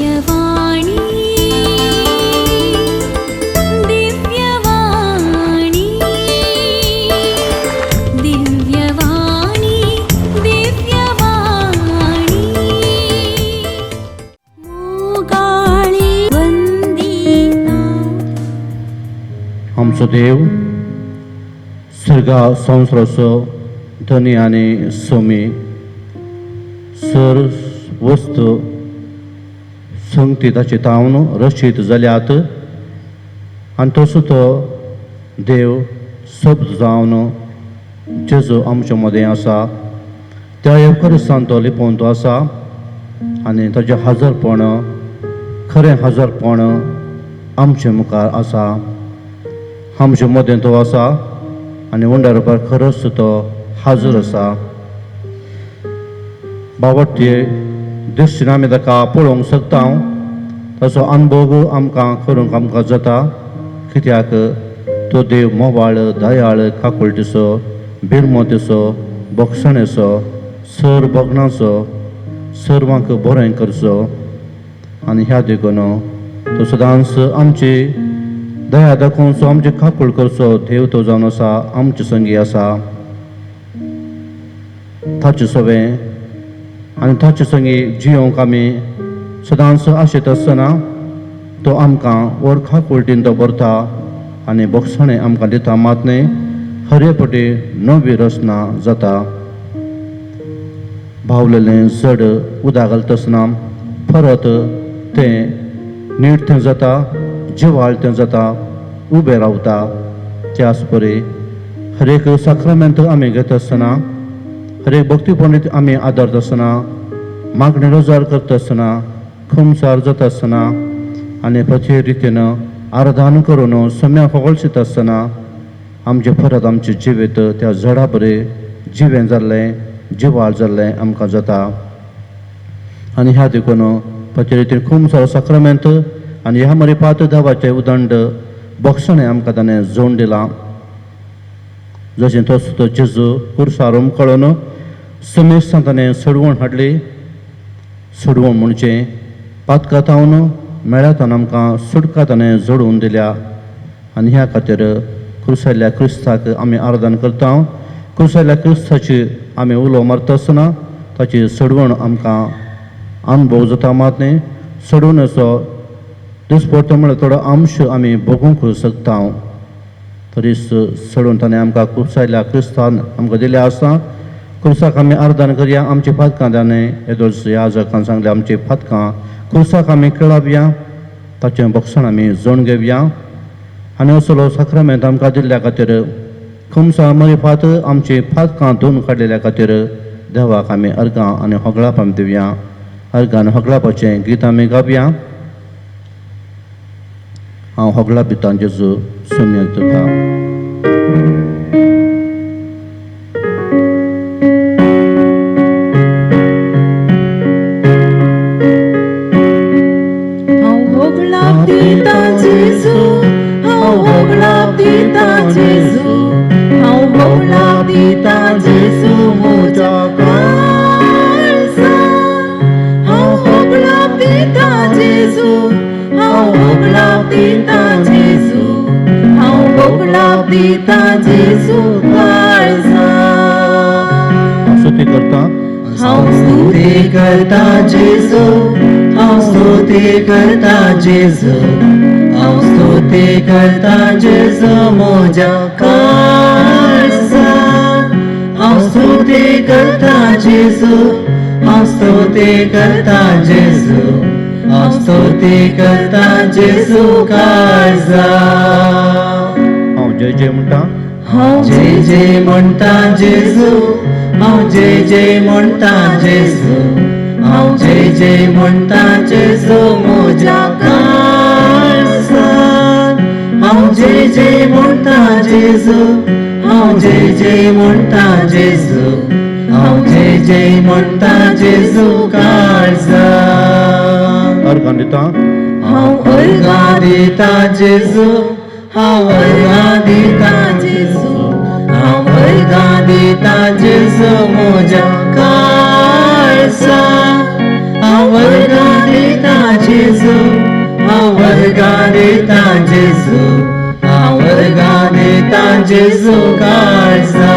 दिव्यवाणी दिव्यवाणी दिव्यवाणी दिव्यवाणी मोगाळी वंदिता। आमचो देव सर्गा संवसाराचो धनी आनी सोमी सर वस्तू संगती ताचे तावन रचीत जाल्यात आनी तसो तो देव शब्द जावन जेजू आमच्या मदें आसा त्या येवकारिस्तान तो लिपोवन तो आसा आनी ताचें हाजरपण खरें हाजरपण आमचे मुखार आसा। आमचे मदें तो आसा आनी उंड्या रुपार खरोच तो हाजर आसा। बावटये दृश्टीन आमी ताका पळोवंक शकता, ताचो अनुभव आमकां करूंक आमकां जाता, कित्याक तो देव मोवाळ दयाळ काकुळटीचो भिरमोतेचो बोगसणेचो सर भोगणाचो सर्वांक बरें करचो आनी ह्या देखून तो सदांच आमची दया दाखोवचो आमची काकूळ करचो देव तो जावन आसा आमचे संगी आसा। ताचे सवें आनी ताचे संगी जियोंक आमी सदांच आशेत आसतना तो आमकां व्हड काकुळटीन तो भरता आनी बोगसणें आमकां दिता मात न्हय हरे पटी नवी रचना जाता। बावलेलें जड उदक घालता आसतना परत तें नीट तें जाता, जिवाळ तें जाता, उबें रावता। त्याच परी हर एक साक्रामेंत आमी घेता आसतना हर एक भक्तीपणीत आमी आदारता आसतना मागणी रोजार करता आसतना खुमसार जाता आसतना आनी पथ्य रितीन आराधन करून सम्या होगळशीत आसतना आमचें परत आमचें जिवीत त्या झडा बरें जिवें जाल्लें जिवाळ जाल्लें आमकां जाता। आनी ह्या देखून पथ्य रितीन खुमसार साक्रामेंत आनी ह्या मरे पात देवाचें उदंड बोगसणें आमकां ताणें जोड दिलां। जशें तसो तो जेजू कुर्सार उमकळून समेस्तां ताणें सोडवण हाडली। सोडवण म्हणचें पातकां तावन मेळ्यातान आमकां सुटका ताणें जोडून दिल्या आनी ह्या खातीर क्रुसायल्ल्या क्रिस्ताक आमी आराधन करता। क्रुसायल्ल्या क्रिस्ताची आमी उलो मारता आसतना ताची सोडवण आमकां अनुभव जाता मात न्हय सोडवणेचो दिसपट्टो म्हळ्यार थोडो अंश आमी भोगूंक शकता। तरी सोडून ताणें आमकां क्रुसायल्ल्या क्रिस्तान आमकां दिल्लें आसा। क्रुसाक आमी आराधन करया, आमची फातकां ताणें येदोळच याजकान सांगलें आमची फातकां क्रुसाक आमी केळावया, ताचें बोगसण आमी जोड घेवया आनी असलो साक्रामेंत आमकां दिल्ल्या खातीर खुमसा मरिफात आमची फातकां धुवन काडलेल्या खातीर देवाक आमी अर्गां आनी होगळाप आमी दिवया। अर्गां आनी होगळापाचें गीत आमी गावया। हांव होगळाप दितां जेजू सोम्या तुका। हांव होगळाप दितां जेजू, हांव होगळाप दितां जेजू, हांव होगळाप दितां जेजू म्हज्या काळजा। हांव होगळाप दितां जेजू, हांव होगळाप दितां जेजू, हांव होगळाप दितां जेजू काळजा। स्तुती करता, हांव स्तुती करता जेजू, हांव स्तुती करता जेजू, हांव स्तुती करता जेजू म्हज्या काळजा। हांव स्तुती करता जेजू, हांव स्तुती करता जेजू, हांव स्तुती करता जेजू काळजा। हांव जय जय म्हणटा, हांव जय जय म्हणटा जेजू, हांव जय जय म्हणटा जेजू, हांव जय जय म्हणटा जेजू म्हज्या काळजा। हांव जय जय म्हणटा जेजू, हांव जय जय म्हणटा जेजू, हांव जय जय म्हणटा जेजू काळजा। अर्गां दिता, हांव अर्गां दिता जेजू, हांव अर्गां दिता जेजू, हांव अर्गां दिता जेजू म्हज्या काळजा। हांव अर्गां दिता दिता जेजू, हांव अर्गां दिता जेजू काळजा.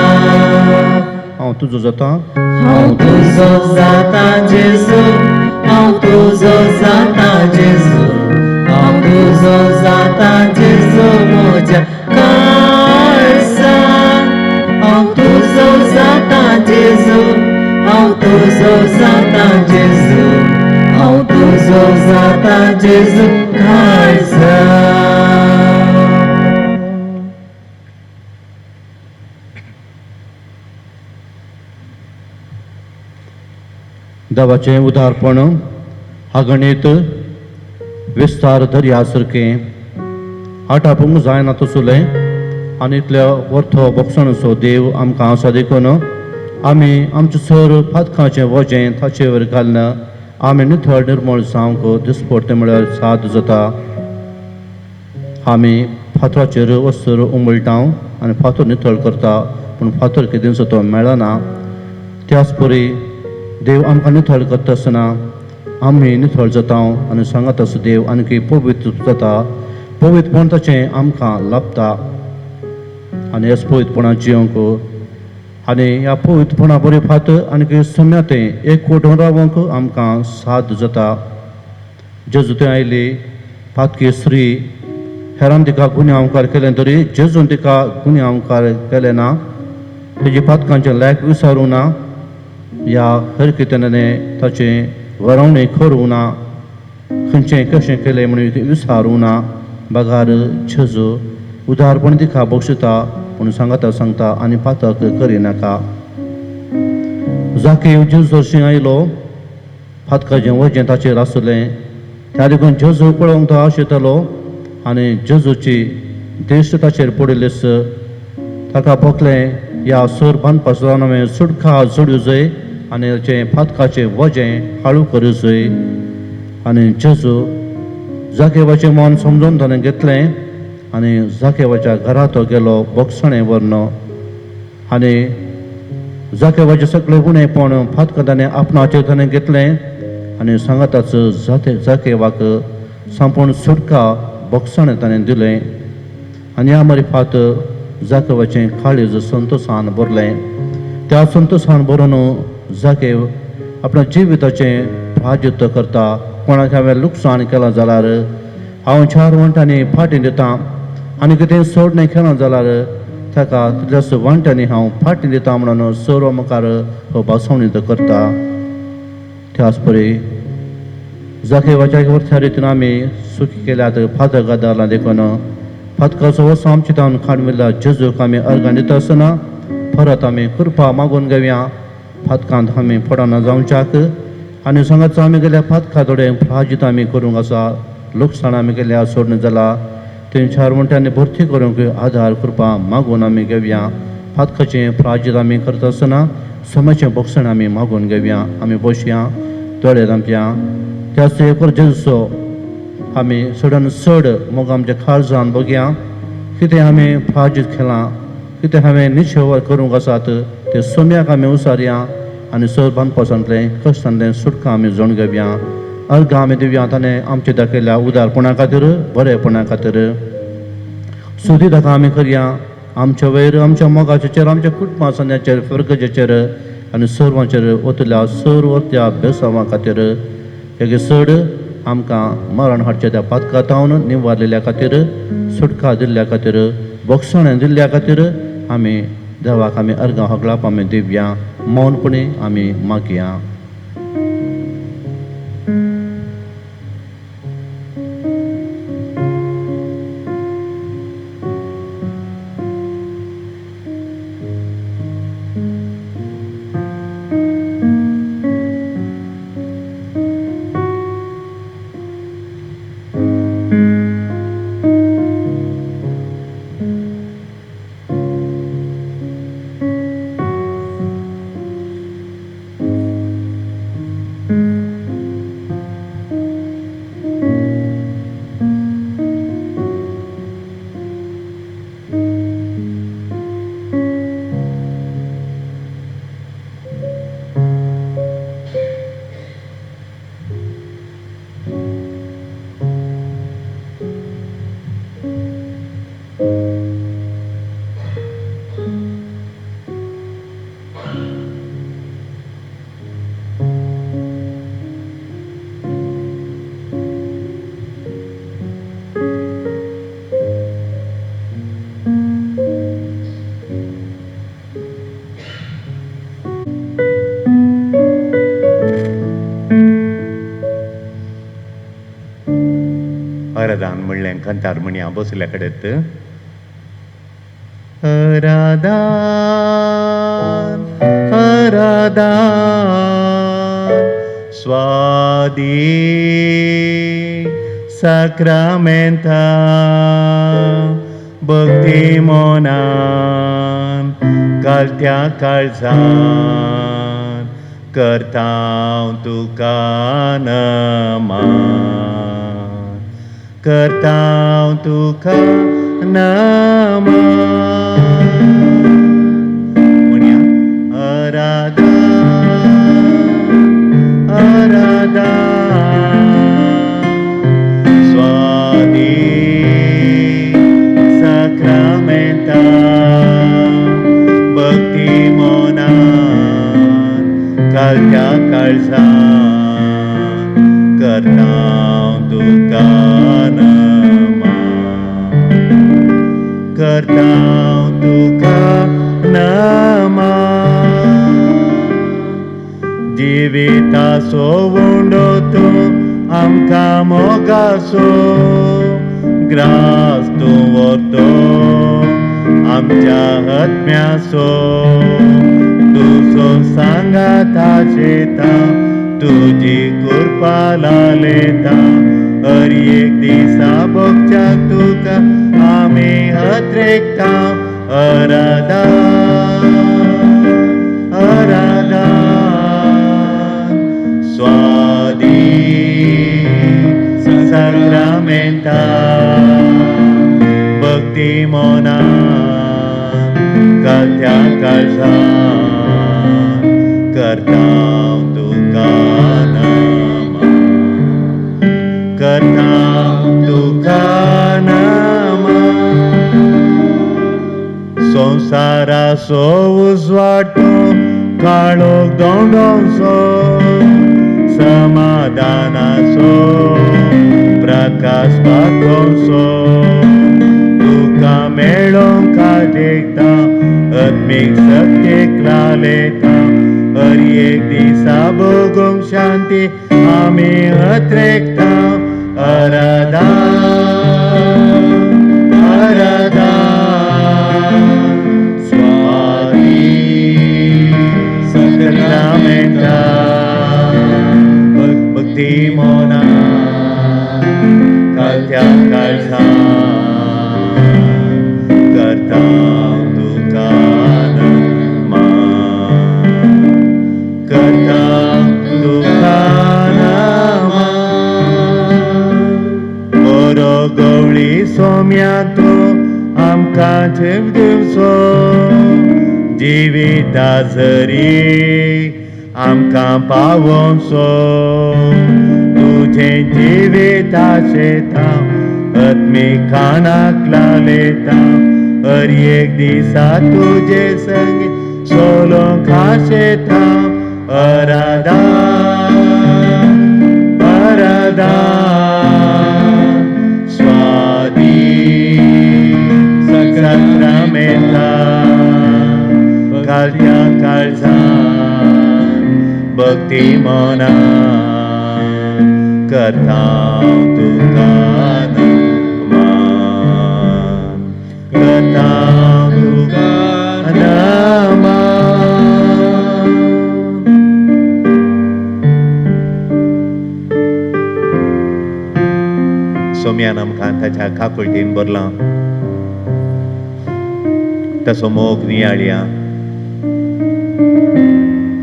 हांव तुजो जाता, हांव तुजो जाता जेजू, हांव तुजो जाता जेजू, हांव तुजो जाता जेजू म्हज्या काळजा. हांव तुजो जाता जेजू, हांव तुजो जाता जेजू, हांव तुजो जाता जेजू काळजा. देवाचें उदारपण अगणीत विस्तार दर्या सारकें आटापूंक जायना तसलें आनी इतल्या वर्थो बोगसणचो देव आमकां आसा देखून आमी आमचें सर पातकाचें वजें ताचेर घालून आमी नितळ निर्मळ जावंक दिसपडतें म्हळ्यार साद जाता. आमी फातराचेर वस्त्र उमळटा आनी फातर नितळ करता, पूण फातर कितेंचो तो मेळना. त्याच परी देव आमकां नितळ करता आसतना आमी नितळ जाता आनी सांगत आसा देव आणकी पवित्र जाता. पवित्रपण ताचें आमकां लाभता आनी ह्याच पवित्रपणान जियोंक आनी ह्या पवित्रपणा बरी फात आनी सम्यातें एक कोटून रावंक आमकां साद जाता. जेजू थंय आयली पातकी स्त्री हेरान तिका गुन्यांवकार केलें तरी जेजून तिका गुन्यांवकार केलें ना, तेजी पातकांचें लेख विसरूं ना, ह्या हर कितें ताचें वरवणें करूं ना, खंयचें कशें केलें म्हणून विसारूं ना. बगार जेजू उदारपण तिका बक्षिता पूण सांगता सांगता आनी पातक करिनाका. जाकी जेजू सरशीं आयलो पातकाचें वजें ताचेर आसलें, त्या देखून जेजू पळोवंक तो आशेतालो आनी जेजूची दिश्ट ताचेर पडिल्लीच. ताका भोगलें ह्या सोर बांदपाचो हांवें सुटका जोडूं जाय आनी ताचें पातकाचें वजें हाळू करूं जाय. आनी जेजू जाकेवाचें मन समजून ताणें घेतलें आनी जाकेवाच्या घरा तो गेलो बोगसणें व्हरून आनी जाकेवाचें सगळें उणेपण पातकां ताणें आपणाचेर ताणें घेतलें आनी सांगाताच जाकेवाक संपूर्ण सुटका बोगसणें ताणें दिलें. आनी ह्या मारिफात जाकेवाचें काळीज संतोशान भरलें. त्या संतोशान भरून जाकेव आपल्या जिविताचें प्राजित्व करता. कोणाक हांवें लुकसाण केलां जाल्यार हांव चार वांट्यांनी फाटीं दितां आनी कितें सोडणें केलां जाल्यार ताका तितल्याच वांट्यांनी हांव फाटीं दितां म्हणून सर्व मुखार हो भासवणी तो करता. त्याच परी जाकेवाच्या वरत्या रितीन आमी सुखी केल्यात फातका धरला देखून फातकाचो वसो आमचे तावन काडविल्ल्या जेजूक आमी अर्गां दिता आसतना परत आमी कृपा मागून घेवया. फातकांत आमी पडना जावच्याक आनी सांगात आमी गेल्या फातका थोडें प्राजीत आमी करूंक आसा, लुकसाण आमी केल्या सोडणें जाला तीन चार मनशांनी भरती करूंक आदार कृपा मागून आमी घेवया. फातकाचें प्राजीत आमी करता आसतना समाचें बोगसण आमी मागून घेवया. आमी बसया दोळे धांपया. त्याच एक जेजूचो आमी चडान चड मोग आमच्या काळजान बघया. कितें आमी प्राजीत केलां, कितें हांवें निश्चय करूंक आसात ते सोम्याक आमी उसारया आनी सर बांदपासांतलें कश्टांतलें सुटका आमी जोण घेवया. अर्गां आमी दिवया ताणें आमचे दाखयल्या उदारपणा खातीर बरेपणा खातीर. सुदी ताका आमी करया आमच्या वयर आमच्या मोगाचेर आमच्या कुटुंबा संद्याचेर फिरगजेचेर आनी सर्वांचेर वतल्या सर्व त्या बेसांवा खातीर. हेगे चड आमकां मरण हाडच्या त्या पातकातावन निवारलेल्या खातीर, सुटका दिल्ल्या खातीर, बोगसणें दिल्ल्या खातीर आमी देवाक आमी अर्गां होगळाप आमी दिवया. मौनपणी आमी मागया. अरदान म्हणलें कंतार म्हणया बसल्या कडेन. अरादान अरादान स्वादी साक्रामेंता भक्ती मोनान कालत्या काळजान करतां तुका नमन करतां तुका नमन. म्हणया अरादान अरादान स्वादी साक्रामेंता भक्ती मोनान कालत्या काळजान करतां तुका नमन करतां तुका नमन. जिविताचो उंडो तूं आमकां मोगाचो ग्रास तूं व्हरतो आमच्या आत्म्याचो तुजो सांगाता शेता तुजी कृपा लालेता हर एक दिसा भोगच्या तुका आमी हत्रेकता. अरादान अरादान स्वादी साक्रामेंता भक्ती मोनान कालत्या काळजान करतां तुका नमन करतां तुका नमन. संवसाराचो उजवाड तूं काळोख दोंडोसो समाधानाचो प्रकाश पातोसो तुका मेळोंक देखता आत्मीक शक्तीक लालेता हर एक दिसा भोगूंक शांती आमी अत्रेकता. अरादान अरादान स्वादी साक्रामेंता भक्ती मोनान कालत्या काळजान करतां तुका नमन करतां तुका नमन. बरो गवळी सोम्या तूं आमकां जीव दिवचो जिविता जरी आमकां पावोवचो तुजें जिविता शेता आत्मीक खाणाक लालेता हर एक दिसा तुजे संगी सोलोंक आशेता. अरादान अरादान स्वादी साक्रामेंता कालत्या काळजान भक्ती मोनान करतां तुका नमन करतां तुका नमन. सोम्यान आमकां ताच्या काकुळटीन भरलां ताचो मोग नियाळया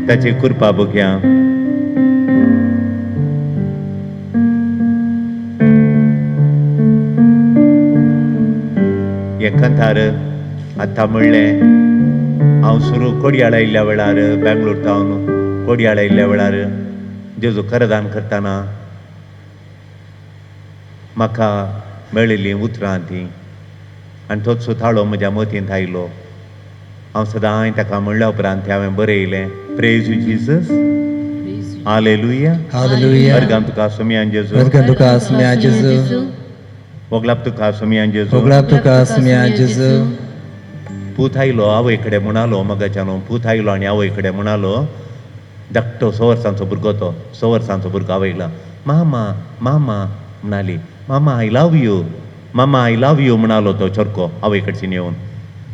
ताची कृपा बघया. हें कंतार आतां म्हणलें हांव सुरू कोडयाळ आयिल्ल्या वेळार बेंगलोर तावन कोडयाळ आयिल्ल्या वेळार जेजू करदान करतना म्हाका मेळिल्लीं उतरां तीं आनी तोच थाळो म्हज्या मतींत आयलो. हांव सदांय ताका म्हणल्या उपरांत हांवें बरयलें प्रेज you Jesus hallelujah hallelujah. अर्गां तुका सोमयान जेजू अर्गां तुका सोमया जेजू वगलाप तुका सोमयान जेजू वगलाप तुका सोमया जेजू. पूत आयलो आवय कडेन म्हणालो मगाच्यान पूत आयलो आनी आवय कडेन म्हणालो धाकटो 6 वर्सांचो भुरगो तो 6 वर्सांचो भुरगो आवयला मामा मामा म्हणाली. Mama I love you, mama I love you म्हणालो तो चोरको आवय कडच्यान येवन.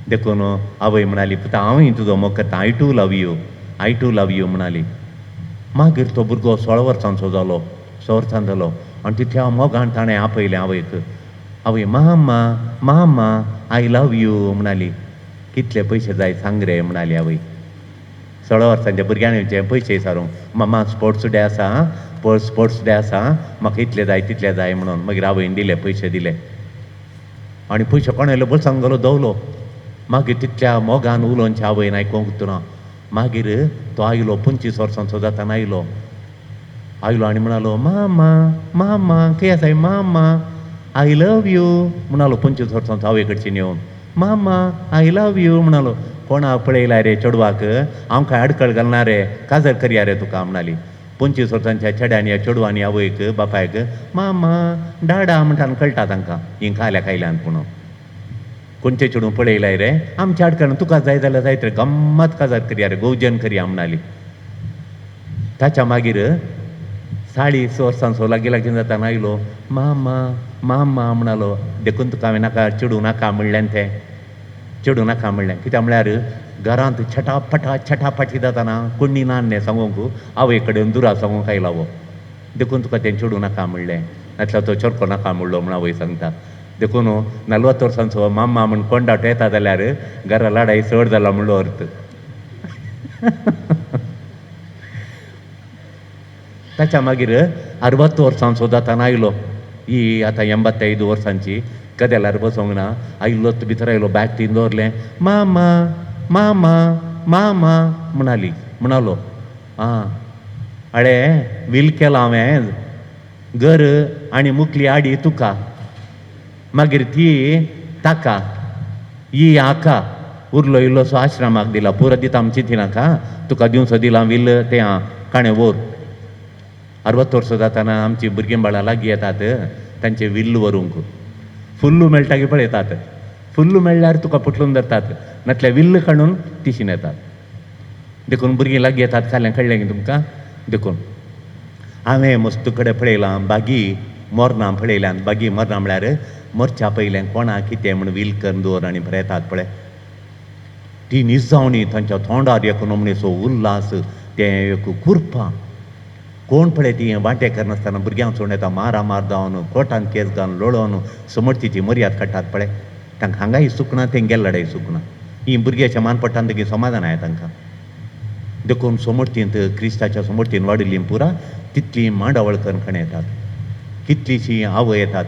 देखून आवय म्हणाली, पुता हांवूय तुजो मोग करता, I too love you, I too love you म्हणाली. मागीर तो भुरगो 16 वर्सांचो जालो, 16 वर्सां जालो आनी तितल्या मोगान ताणें आपयलें आवयक. आवय मामा मामा I love you म्हणाली. कितले पयशे जाय सांग रे म्हणाली आवय. 16 वर्सांच्या भुरग्यांनी येवचे पयशे विचारूंक, मामा स्पोर्ट्स डे आसा, स्पोर्ट्स डे आसा, म्हाका इतले जाय तितले जाय म्हणून. मागीर आवयन दिले पयशे दिले आनी पयशे कोणायलो बोल्सांक घालो दवलो. मागीर तितल्या मोगान उलोवचे आवयन आयकूंक ना. मागीर तो आयलो 25 वर्सांचो जाताना आयलो, आयलो आनी म्हणालो मामा मामा खंय आसाय मामा I love you म्हणालो. 25 वर्सांचो आवय कडच्यान येवन मामा I love you म्हणालो. कोणा पळयला रे चेडवाक, हांव कांय आडखळ घालना रे, काजर करया रे तुका म्हणाली. 25 वर्सांच्या चेड्यान चेडवांनी आवयक बापायक मामा डाडा म्हणटा कळटा तांकां हीं खाल्या खायल्यान. पूण कोणचें चेडूं पळयलाय रे आमच्या आडखळ, तुका जाय जाल्यार जायत रे, गम्मत काजार करया रे, गोवजन करया म्हणाली. ताच्या मागीर 40 वर्सांचो लागीं लागीं जाताना आयलो, मामा मामा म्हणालो. देखून तुका हांवें नाका चेडूं नाका म्हणलें, तें चेडूं नाका म्हणलें. कित्याक म्हळ्यार घरांत छटापटा छटापटी जाताना कोणी ना न्ही सांगूंक, आवय कडेन दुरा सांगूंक आयला हो, देखून तुका तें चेडूं नाका म्हणलें, नातल्यार तो चोरको नाका म्हणलो म्हण आवय सांगता. देखून 40 वर्सांचो मामा म्हण कोंडाट येता जाल्यार घरा लडाई चड जाला म्हणलो अर्थ. ताच्या मागीर 60 वर्सांचो जाताना आयलो, ही आतां 85 वर्सांची, कदेलार बसोंक ना, आयलो भितर आयलो, बॅग तीन दवरलें, मामा मामा मामा म्हणाली म्हणालो. आं अळे will केलां हांवें, घर आनी मुकली आडी तुका, मागीर ती ताका, ही हाका, उरलो इल्लोसो आश्रमाक दिला, पुरो दिता आमची ती नाका, तुका दिवचो दिला will तें आं काणें व्हर. 60 वर्सां जाताना आमची भुरगीं बाळां लागीं येतात तांचे will व्हरूंक, फुल्लू मेळटा की पळयतात, फुल्लू मेळ्ळ्यार तुका पोटलून धरतात, नातल्यार विल्ल काडून तिशीन येतात. देखून भुरगीं लागीं येतात खालें कळ्ळें की तुमकां. देखून हांवें मस्त कडेन पळयलां बागी मरणां पळयल्यान, बागी मरणां म्हळ्यार मरच्या पयलें कोणाक कितें म्हण will करून दवर आनी बरयतात पळय, ती निजावणी तांच्या तोंडार एक नमणेचो उल्हास, तें एक कुरपां. कोण पळय ती वांटे करनासतना भुरग्यांक सोडून येता, मारा मार जावन कोर्टान केस घालून लोळोवन समर्थीची मर्याद काडटात पळय, तांकां हांगाय सुकना तेंगेल लडाय सुकना. ही भुरग्याच्या मान पडटा तेगी समाधान आया तांकां. देखून समर्थींत क्रिस्ताच्या समर्थीन वाडिल्ली पुरा तितली मांडावळ करून खणें येतात, कितलीशी आवय येतात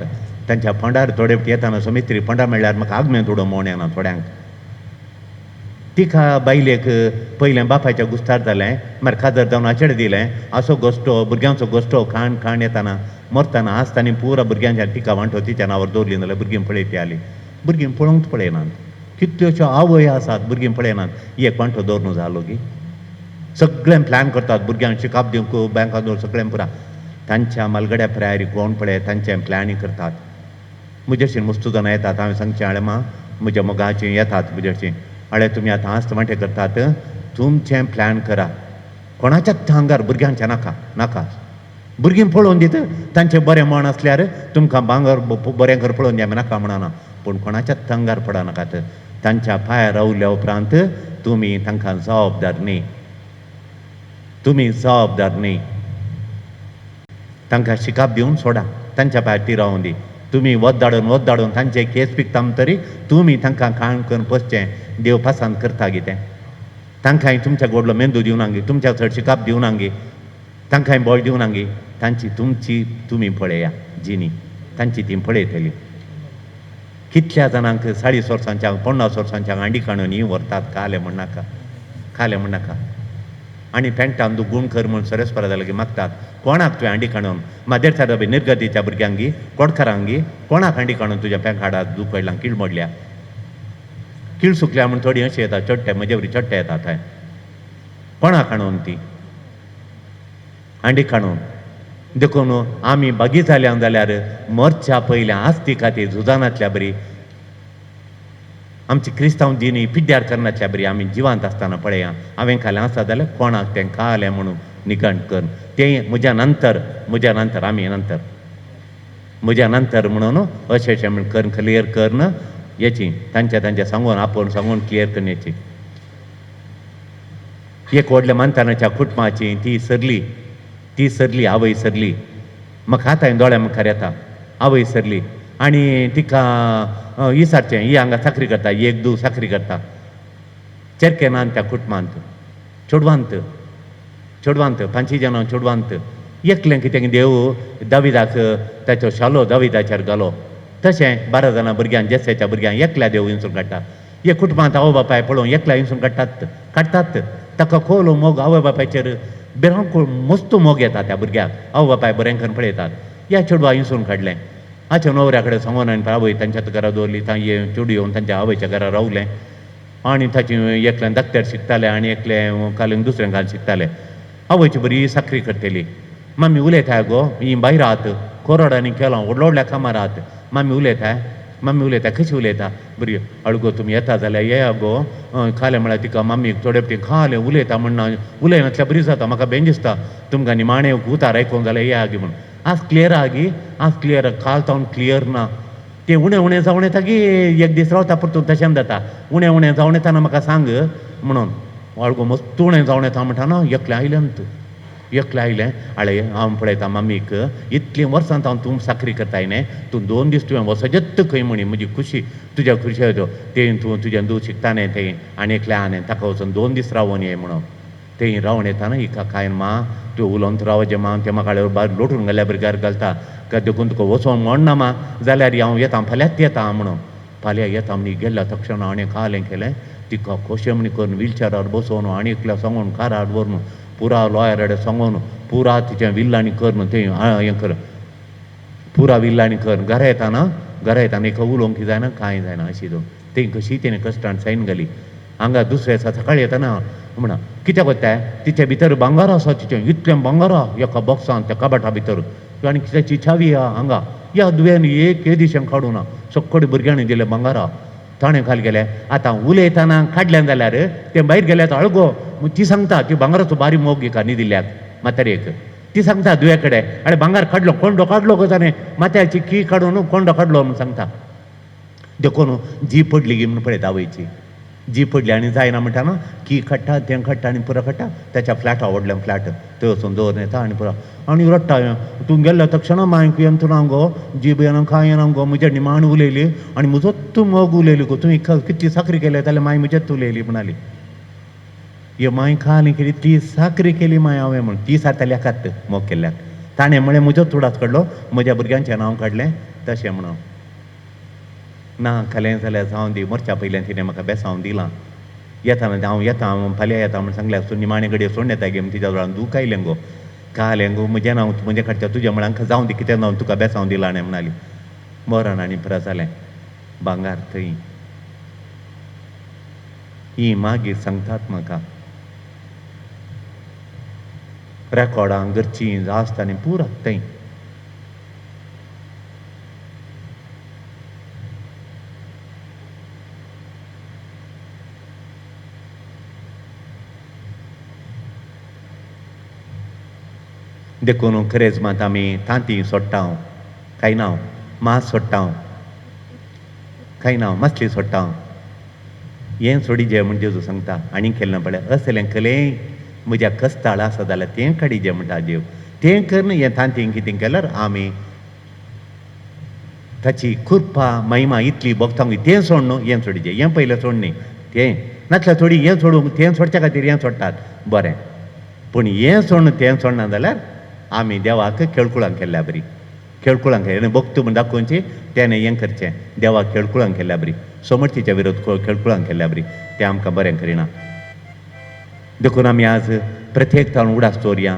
तांच्या फोंडार. थोडे येताना समित्री फोंडा मेळ्ळ्यार म्हाका आगमेंत उडोवंक मोण येना थोड्यांक. तिका बायलेक पयलें बापायच्या गुस्तार जालें, मागीर काजर जावन आचेड दिलें, असो गोश्टो भुरग्यांचो गोश्टो खाण खाण येताना मरताना आसताना पुरा भुरग्यांच्या तिका वांटो तिच्या नांवार दवरली जाल्यार भुरगीं पळयती आली, भुरगीं पळोवंक पळयनात. कितल्योश्यो आवय आसात भुरगीं पळयनात, एक वांटो दवरून जालो की सगळें प्लॅन करतात भुरग्यांक शिकाप दिवंक बँकां दवर सगळें पुरा तांच्या मालगड्या प्रायरी कोण पळय तांचें प्लॅनींग करतात. म्हजेशीन मस्तू जाणां येतात, हांवें सांगचें हाणें मा म्हज्या मोगाचीं येतात म्हजेशीन, अळे तुमी आतां आस्त वांटे करतात, तुमचें प्लॅन करा, कोणाच्याच आंगार भुरग्यांच्या नाका नाका, भुरगीं पळोवन दित तांचें बरें मन आसल्यार तुमकां भांगर बरें कर पळोवन दी, आमी नाका म्हणना, पूण कोणाच्याच आंगार पडनाकात. तांच्या पांयार रावल्या उपरांत तुमी तांकां जबाबदार न्ही, तुमी जबाबदार न्ही. तांकां शिकाप दिवन सोडा, तांच्या पांयार ती रावून दी. तुमी वत धाडून वत धाडून तांचे केस पिकता तरी तुमी तांकां खाण करून पोसचें देव पासांत करता कितें. तांकांय तुमच्या गोडलो मेंदू दिवनांगी, तुमच्या चड शिकाप दिवनांगी, तांकांय बळ दिवनांगी, तांची तुमची तुमी पळया जिनी तांची ती पळयतली. कितल्या जाणांक 40 वर्सांच्या 50 वर्सांच्या हांडी काडून ही व्हरतात, खालें म्हण नाका, खालें म्हण नाका. आनी पेंटान तूं गूण कर म्हूण सरेस्परा जाल्यार की मागतात कोणाक तुवें हांडी काडून मादेरच्या डबे निर्गतीच्या भुरग्यांगी कोडकारांगी कोणाक हांडी काडून तुज्या पेंट हाडात दूख पडला कीळ मोडल्या कीळ सुकल्या म्हूण थोडी अशी येता चडटे म्हजे वरी चडटे येतात थंय कोणाक हाणून ती हांडी काडून. देखून आमी बागी जाल्या जाल्यार मरच्या पयल्या आस्ती खातीर झुजानातल्या बरी आमची क्रिस्तांव जिणी पिड्ड्यार करनातल्या बरी आमी जिवांत आसतना पळया हांवें खालें आसा जाल्यार कोणाक तें खालें म्हणून निगण कर तें म्हज्या नंतर, म्हज्या नंतर आमी नंतर. म्हज्या नंतर म्हणून अशें अशें म्हण करून क्लियर करून याची तांच्या तांच्या सांगून आपोवन सांगून क्लियर करून याची. एक व्हडल्या मानतानाच्या कुटुंबाची ती सरली, ती सरली आवय सरली, म्हाका आतां दोळ्या मुखार येता आवय सरली आनी तिका इसारचें ही हांगा चाकरी करता, एक दू चाकरी करता चेरकेनान त्या कुटुंबांत चेडवांत चेडवांत पांची जाणां चेडवांत एकलें कितें देव दाविदाक ताचो शालो दाविदाचेर घालो तशें 12 जाणां भुरग्यांक जेस्याच्या भुरग्यांक एकल्या देव हिंसून काडटा. एक कुटुंबांत आवय बापाय पळोवन एकल्या हिंसून काडटात काडटात ताका खोलो मोग आवय बापायचेर भिरांकूळ मस्त मोग येता त्या भुरग्याक, आवय बापाय बरें करून पळयतात. ह्या चेडवा हिंसून काडलें हाच्या न्हवऱ्या कडेन सांगून आनी आवय तांच्याच घरा दवरली. तांचे चेडूं येवन तांच्या आवयच्या घरा रावलें आनी ताचें एकल्यान धाकट्यार शिकतालें आनी एकलें कालें दुसरें घाल शिकतालें. आवयची बरी साकरी करतली, मामी उलयताय गो ही भायर आहात कोरडांनी केलां व्हडल्या व्हडल्या कामार आहात, मामी उलयताय मामी उलयता कशी उलयता बरी अळगो तुमी येता जाल्यार येया गो खालें म्हळ्यार तिका मामीक थोडे फावटी खालें उलयता म्हणना उलयनासल्यार बरी जाता म्हाका बेन दिसता तुमकां निमाणें उतार आयकोंक जाल्यार येया गी म्हूण. आज क्लियर आहा गी, आज क्लियर काल तावन क्लियर ना तें उणें उणें जावन येता की एक दीस रावता परतून तशें जाता उणें उणें जावन येताना म्हाका सांग म्हणून वाळगो मस्त उणें जावन येता म्हणटा ना एकलें आयलें तूं एकलें आयलें आळे हांव पळयता मामीक इतलीं वर्सां हांव तूं साकरी करताय न्ही तूं 2 दीस तुवें वसजत खंय म्हणी म्हजी खुशी तुज्या खुशी तें तूं तुजें दूद शिकता न्ही तें आनी एकलें आनी ताका वचून 2 दीस रावून ये म्हणून तें रावन येता हिका कांय मा तूं उलोवन रावचें मा तें म्हाका भायर लोटून घाल्यार भुरग्यार घालता काय देखून तुका वचोंक म्हणना मा जाल्यार हांव येता फाल्यांच येता म्हणून फाल्यां येता म्हणी गेल्या तक्षणा आनी खालें केलें तिका कशें म्हणी करून व्हिलचेरार बसोवन आनी एकल्या सांगून कारार व्हरून पुरा लॉयर कडेन सांगून पुरा तिचें विल्लांनी करून तें हें कर पुरा विल्लांनी कर घरा येताना घरा येताना एका उलोवंक जायना कांय जायना अशी तें कशी तेणें कश्टान सायन घाली. हांगा दुसऱ्या दिसा सकाळी येताना म्हणा कित्याक वताय तिचे भितर भांगर आसा तिचें इतलें भांगर आहा एका बॉक्सान त्या कबाटा भितर आनी कित्याची चावी आहा हांगा ह्या दुयेन एक दिशेन काडूं ना सगळे भुरग्यांनी दिलें भांगर ताणें खाल गेलें. आतां उलयतना काडलें जाल्यार तें भायर गेल्यार अळगो ती सांगता ती भांगराचो बारी मोग एका न्हिदिल्ल्याक म्हातारेक ती सांगता दुये कडेन आनी भांगर काडलो कोंडो काडलो गो ताणें माथ्याची की काडून कोंडो काडलो म्हूण सांगता. देखून जी पडली गी म्हूण पळयता आवयची जी पडली आनी जायना म्हणटा ना की काडटा तें काडटा आनी पुरो काडटा ताच्या फ्लॅट व्हडल्या फ्लॅट थंय वचून दवरून येता आनी पुरो आनी रडटा तूं गेल्लो तक्षणा मांयक येना ना गो जीब येना कांय येना गो म्हज्या निमाण उलयली आनी म्हजोच तूं मोग उलयली गो तुवें कितली साकरी केली जाल्यार माय म्हजेच उलयली म्हणाली हे मांय खाली केली ती साकरी केली माय हांवें म्हूण ती सारताली एकाच मोग केल्ल्याक ताणें म्हळें म्हजोच उडास काडलो म्हज्या भुरग्यांचें नांव काडलें तशें म्हणून ना खालें जाल्यार जावं दी मरच्या पयल्यान तिणें म्हाका बेसांव दिलां येता हांव येता हांव फाल्यां येता म्हूण सांगल्यार सो निमाणे घडये सोडून येता गे तिच्या दोळ्यान दूख आयलें गो कालें गो म्हजें नांव म्हजें काडच्या तुजें म्हळ्यार जावं दी कितें जावं तुका बेसांव दिलां आनी म्हणाली मरण आनी पुरो जालें भांगार थंय ही मागीर सांगतात म्हाका रेकॉर्डां घरचीं जास्त आनी पुरा थंय देखून खरेंच मात आमी तांती सोडटा कांय ना मांस सोडटा कांय ना मासली सोडटा हें सोडिजे म्हण जेजू सांगता आनी केलें ना पळय असलें कलें म्हज्या कस्ताळ आसा जाल्यार तें काडिजे म्हणटा देव तें करून हें तांती कितें केल्यार आमी ताची कृपा महिमा इतली भोगता तें सोड न्हू हें सोडिजे हें पयलें सोड न्ही तें नासल्यार थोडी हें सोडूंक तें सोडच्या खातीर हें सोडटात बरें पूण हें सोडून तें सोडना जाल्यार आमी देवाक खेळकुळां केल्ल्या बरी खेळकुळां केल्ले भक्त म्हूण दाखोवची तेणें हें करचें देवाक खेळकुळां केल्ल्या बरी समर्थीच्या विरोध खेळकुळां केल्ल्या बरी तें आमकां बरें करिना. देखून आमी आज प्रत्येक ताण उडास दवरया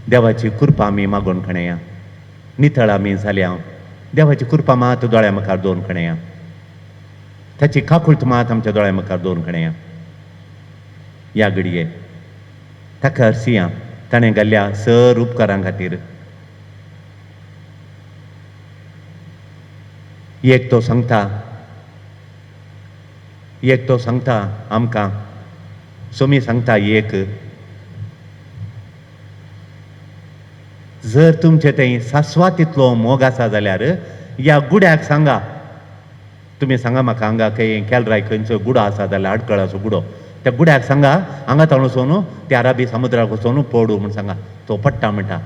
देवाची कृपा आमी मागोवन खणया नितळ आमी जाल्या देवाची कृपा मात दोळ्या मुखार दवरून खणया ताची काकूळट मात आमच्या दोळ्या मुखार दवरून खणया. ह्या घडये ताका हरसिया ताणें घाल्ल्या सर उपकारां खातीर एक तो सांगता एक तो सांगता आमकां सोमी सांगता एक जर तुमचे थंय सासवा तितलो मोग आसा जाल्यार ह्या गुड्याक सांगा. तुमी सांगा म्हाका हांगा खंय केलराय खंयचो गुडो आसा जाल्यार आडकळाचो गुडो, त्या गुड्याक सांगा हांगा ताणून वचून त्या अरबी समुद्राक वचून पडू म्हूण सांगा. तो पडटा म्हणटा.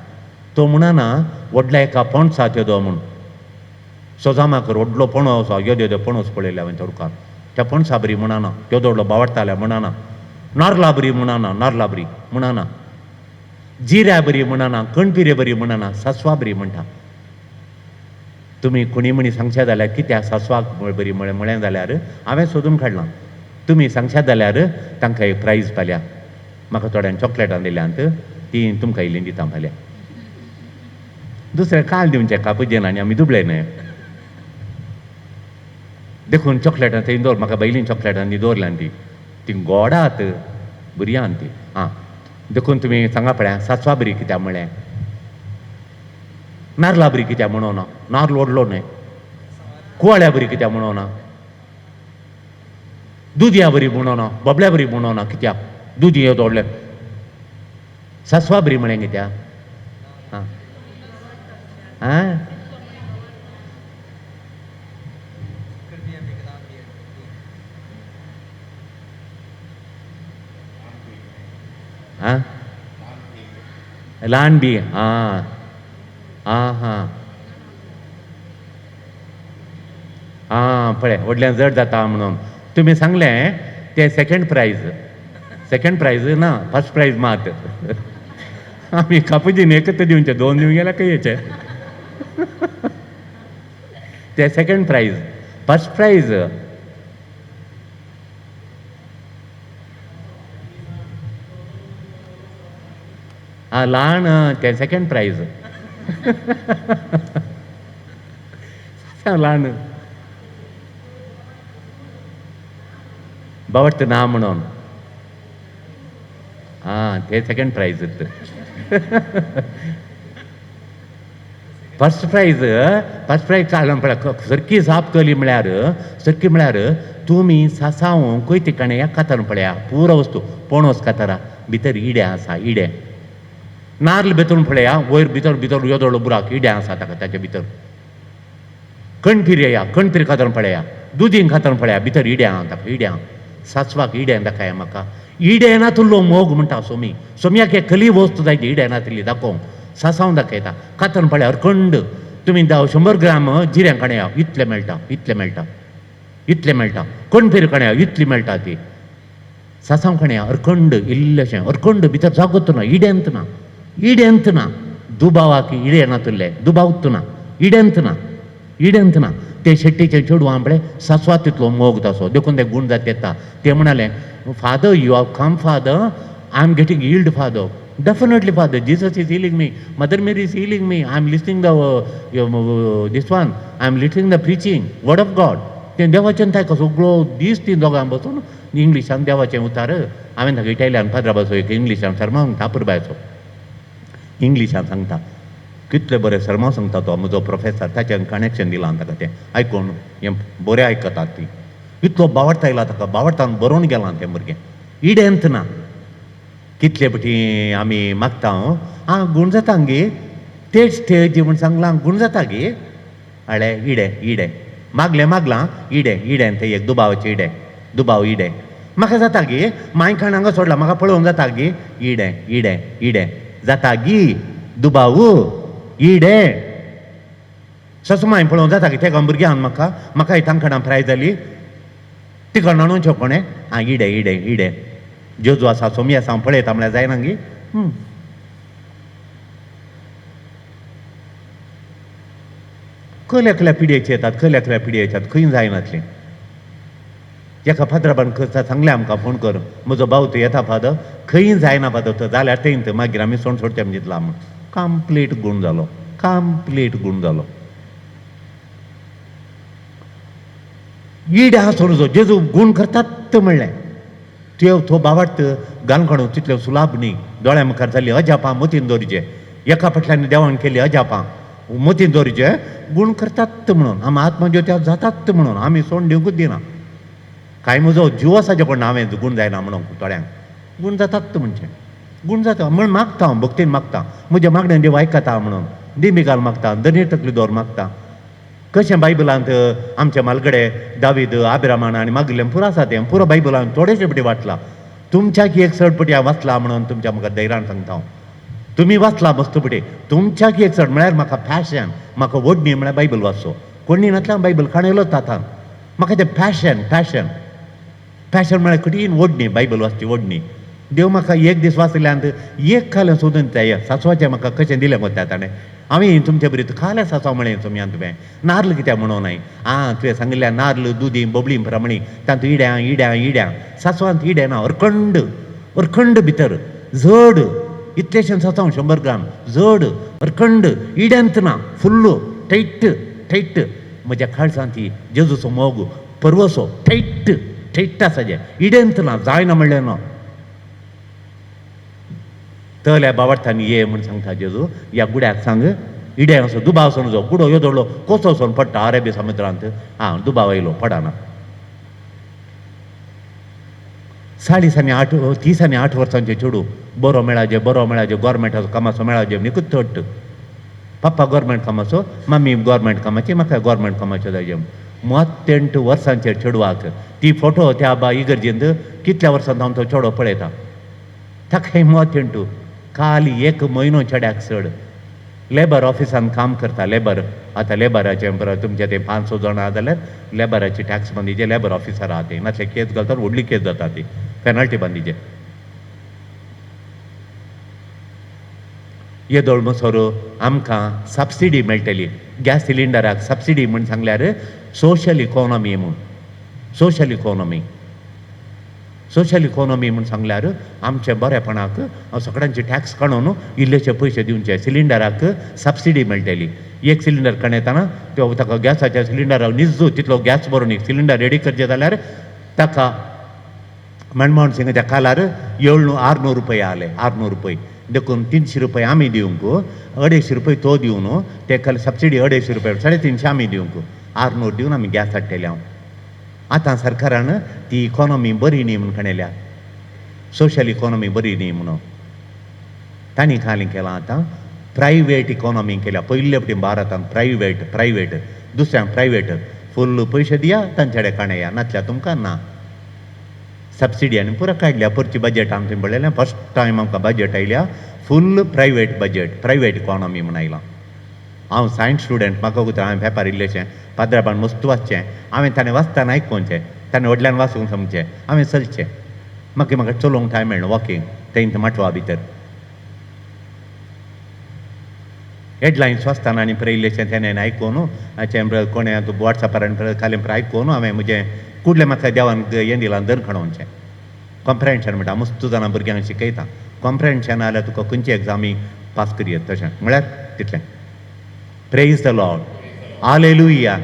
तो म्हणना व्हडल्या एका पणसा तेदो म्हूण सोजामाकर व्हडलो पणस येदो येदो पणस पळयले हांवें तोडकार. त्या पणसा बरी म्हणना, येदो व्हडलो बावडटाल्या म्हणना, नारला बरी म्हणना, नारला बरी म्हणना, जिऱ्या बरी म्हणना, कणपिरे बरी म्हणना, सासवा बरी म्हणटा. तुमी कोणी म्हणी सांगशात जाल्यार कित्याक सासवाक बरी म्हळें म्हळें जाल्यार हांवें सोदून काडलां. तुमी सांगशात जाल्यार तांकां एक प्रायज फाल्यां म्हाका थोड्यांक चॉकलेटां दिल्यांत ती तुमकां इल्ली दिता फाल्यां. दुसरें काल दिवचें कापुजेन आनी आमी दुबळे न्हय, देखून चॉकलेटां थंय दवर. म्हाका बैलीं चॉकलेटां ती दवरल्यान ती ती गोडात भुरग्यान ती. आं, देखून तुमी सांगा पळया सासवा बरी कित्याक म्हळें, नारला बरी कित्याक म्हणो ना, नारल व्हडलो न्हय, कुवाळ्या बरी कित्याक म्हणो ना, दुदया बरी म्हणो ना, बोबल्या बरी म्हणो ना, कित्याक दुदी येदो व्हडलें, सासवा बरी म्हळें कित्याक? आं आं आं ल्हान बी. आं आं हां आं पळय व्हडल्यान जड जाता म्हणून तुमी सांगलें तें सेकंड प्रायज. सेकंड प्रायज ना, फर्स्ट प्रायज मात. आमी कापुजीन एकच दिवचें, दोन दिवंक गेल्यार खंय तें सेकंड प्रायज. फर्स्ट प्रायज आं ल्हान, तें सेकंड प्रायज. ल्हान बावडट ना म्हणून आं तें second prize. First prize, first prize काडलो पळय सारकी जाप केली म्हळ्यार, सारकी म्हळ्यार तुमी सासांव कोयते काणया कातर पळया पुरो वस्तू पणस कातरा भितर इडे आसा, इडे नार्ल भितर पळया वयर भितर भितर येदोळो बुराक इडे आसा ताका ताच्या भितर. कणपीर येया, कणपीर कातर पळया, दुदीन कातर पळया भितर इडे आहा ताका, इडे आहा सासवाक इडे दाखया म्हाका. इडे नातुल्लो मोग म्हणटा सोमी, सोम्याक एक कली वस्तू जाय ती इडे नातिल्ली दाखोवंक सासांव दाखयता. कातन पळया अरखंड तुमी 100 ग्राम जिऱ्यां काणया इतलें मेळटा, इतलें मेळटा, इतलें मेळटा. कणपीर काणया इतली मेळटा ती. सासांव काणया अरखंड इल्लेशें अरखंड भितर जागोत ना, इडेंत ना, इडेंत ना. दुबावाक इडे नातुल्ले दुबावत ना, इडेंत ना, इडेंत ना. ते शेट्टीचे चेडवां पळय सासवा तितलो मोग तसो, देखून ते गूण जात येता. ते म्हणाले father you have come father, I am getting healed father. Definitely father, Jesus is healing me, mother Mary is healing me, I am listening the this one, I am listening the preaching word of God. तें देवाचें ताका सगळो दीस ती दोगां बसून इंग्लिशान देवाचें उतार. हांवें ताका इटालियान फादरा एक इंग्लिशान सरमाव सांगता, अपुरबायचो इंग्लिशान सांगता, कितले बरें सरमाव सांगता तो म्हजो प्रोफेसर, ताचें कनेक्शन दिलां ताका, तें आयकून हें बरें आयकतात ती. इतलो बावडता आयला ताका, बावडतान बरोवन गेलां तें भुरगें, इडेंत ना. कितले पटी आमी मागता आं गूण जाता गे, तेच स्टेज म्हूण सांगलां गूण जाता गे, हाडे इडे इडे मागलें मागलां इडे इडे तें एक दुबावाचें इडे दुबाव इडे म्हाका जाता गे, मांय खाण हांगा सोडला म्हाका पळोवंक जाता गे, इडे इडे इडे जाता गी दुबाव इडे ससमाय पळोवंक जाता गी, तेका भुरग्यान म्हाका म्हाका तांकां फ्राय जाली तिका न्हाणोवचें कोणें आं इडे इडे इडे जेजू आसा सोमी आसा हांव पळयता म्हळ्यार जायना गी. कसल्या कसल्या पिडयेचे येतात, कसल्या कसल्या पिडयेचे येतात, खंय जायनातलें. एका फादराबान करता सांगलें आमकां फोन कर, म्हजो भाव तो येता फादर, खंय जायना फादर तो जाल्यार थंय मागीर आमी सोण सोडचे जितला म्हूण. कंप्लीट गूण जालो, कंप्लीट गूण जालो. इडे आसो जेजू गूण करतात म्हणलें त्यो तो बावाट गाल काडून तितल्यो सुलाभ न्ही. दोळ्या मुखार जाली अजापां मतीन दवरचे, एका फाटल्यान देवान केली अजापां मतीन दवरचे, गूण करतात म्हणून आमी आत्मज्योत्या जातात म्हणून आमी सोण दिवंकूच दिना. कांय म्हजो जीव आसा जे कोण हांवें गूण जायना म्हणून थोड्यांक गूण जातात म्हणचे. गूण जाता म्हण मागता हांव, भक्तीन मागता, म्हज्या मागण्यान देव आयकता म्हणून दिमिगाल मागता, दनीर तकली दवर मागता. कशें बायबलांत आमच्या मालगडे दावीद आब्रामान आनी मागिल्लें पुरो आसा तें पुरो बायबलान थोडेशे पटी वाचलां. तुमच्याक एक चड पटी हांव वाचलां म्हणून तुमच्या मुखार धैर्यान सांगता हांव. तुमी वाचलां मस्त पटी, तुमच्याक एक चड म्हळ्यार म्हाका पॅशन, म्हाका ओडणी म्हळ्यार बायबल वाचचो. कोणी नातल्यार बायबल काणयलो तातान म्हाका तें पॅशन, पॅशन पॅशन म्हळ्यार कठीण ओडणी, बायबल वाचची ओडणी. देव म्हाका एक दीस वाचल्यान एक खालें सोदून ते सासवाचें म्हाका कशें दिलें मग त्या ताणें. हांवें तुमचे बरी खालें सासवां म्हळें तुमी तुवें नार्ल कित्याक म्हणूं नाय आं तुवें सांगिल्ल्या नार्ल दुदी बोबळी प्रमाणे तातूंत इड्यां इड्यां इड्यां सासवांत इडें ना, अरखंड अरखंड भितर जड इतलेशें सासवां 100 ग्राम जड अरखंड इड्यांत ना, फुल्ल टैट टैट. म्हज्या काळजांत ती जेजूचो मोग परवसो टैट टैट आसा जें इड्यांत ना, जायना म्हणलें ना. तल्या बावडटांनी ये म्हूण सांगता जेजू, ह्या गुड्याक सांग इडे असो दुबाव समजो गुडो यो दवरलो कसो वचोन पडटा अरेबी समुद्रांत. आं दुबाव आयलो पडना. 40 आनी 8 30 आनी 8 वर्सांचे चेडूं बरो मेळाजे, बरो मेळाजे, गोवोरमेंटाचो कामाचो मेळाजे निकूच तट. पप्पा गोवोरमेंट कामाचो, मम्मी गोवोरमेंट कामाची, म्हाका गोवोरमेंट कामाचो जाय. 38 वर्सांचेर चेडवाक ती फोटो त्या बा इगर्जेंत कितल्या वर्सांत हांव तो चेडो पळयता. ताका 38 काल 1 म्हयनो चेड्याक चड लेबर ऑफिसान काम करता. लेबर आतां लेबराचें बरें तुमचें तें 500 जाणां जाल्यार लेबराची टॅक्स बांदिचे, लेबर ऑफिसर आहा ते नासले केस घालतात, व्हडली केस जाता ती पेनल्टी बांदिचे. येदोळ मसर आमकां सबसिडी मेळटली गॅस सिलिंडराक सबसिडी म्हूण सांगल्यार सोशल इकॉनॉमी म्हूण, सोशल इकॉनॉमी, सोशल इकॉनॉमी म्हूण सांगल्यार आमच्या बरेपणाक सगळ्यांचे टॅक्स काडून इल्लेशे पयशे दिवचे, सिलिंडराक सबसिडी मेळटली. एक सिलिंडर काडयतना तो ताका गॅसाच्या सिलिंडराक निजू तितलो गॅस भरून एक सिलिंडर रेडी करचें जाल्यार ताका मनमोहन सिंगाच्या कालार 700-600 रुपया आले, 600 रुपया. देखून 300 रुपया आमी दिवंक, 250 रुपया तो दिवन तेका सबसिडी 250 रुपया, 350 आमी दिवंक, 600 दिवन आमी गॅस हाडटले हांव. आतां सरकारान ती इकॉनॉमी बरी न्ही म्हूण खणयल्या, सोशल इकॉनॉमी बरी न्ही म्हणून तांणी खाली केलां. आतां प्रायवेट इकॉनॉमी केल्या. पयले फावटी भारतांत प्रायवेट, प्रायवेट दुसऱ्यांक प्रायवेट फुल्ल पयशे दिया तांचे कडेन काणया, नातल्यार तुमकां ना. सबसिडी आनी पुरो काडल्या. परची बजेट आमचें पळयलें, फर्स्ट टायम आमकां बजेट आयल्या full private budget, private economy म्हूण आयलां. हांव सायन्स स्टुडंट, म्हाका उतर हांवें पेपर इल्लेशें पाद्राबान मस्त वाचचें, हांवें ताणें वाचतना आयकोवचें, ताणें व्हडल्यान वाचूंक समचें, हांवें चलचें. मागीर म्हाका चलोवंक टायम मेळना, वॉकिंग थंय माटवा भितर हेडलायन्स वाचतना आनी पळय इल्लेशें तेणें आयकून हाचें कोणें वॉट्सॅपार आनी खालें पळय आयकून हांवें म्हजें कुडलें म्हाका देवान हें दिलां दर खणोवचें. कॉम्प्रेन्शन म्हणटा मस्त जाणां भुरग्यांक शिकयता. कॉम्प्रेन्शन जाल्यार तुका खंयची एग्जामी पास करयत तशें म्हळ्यार तितलें. Praise the Lord, hallelujah,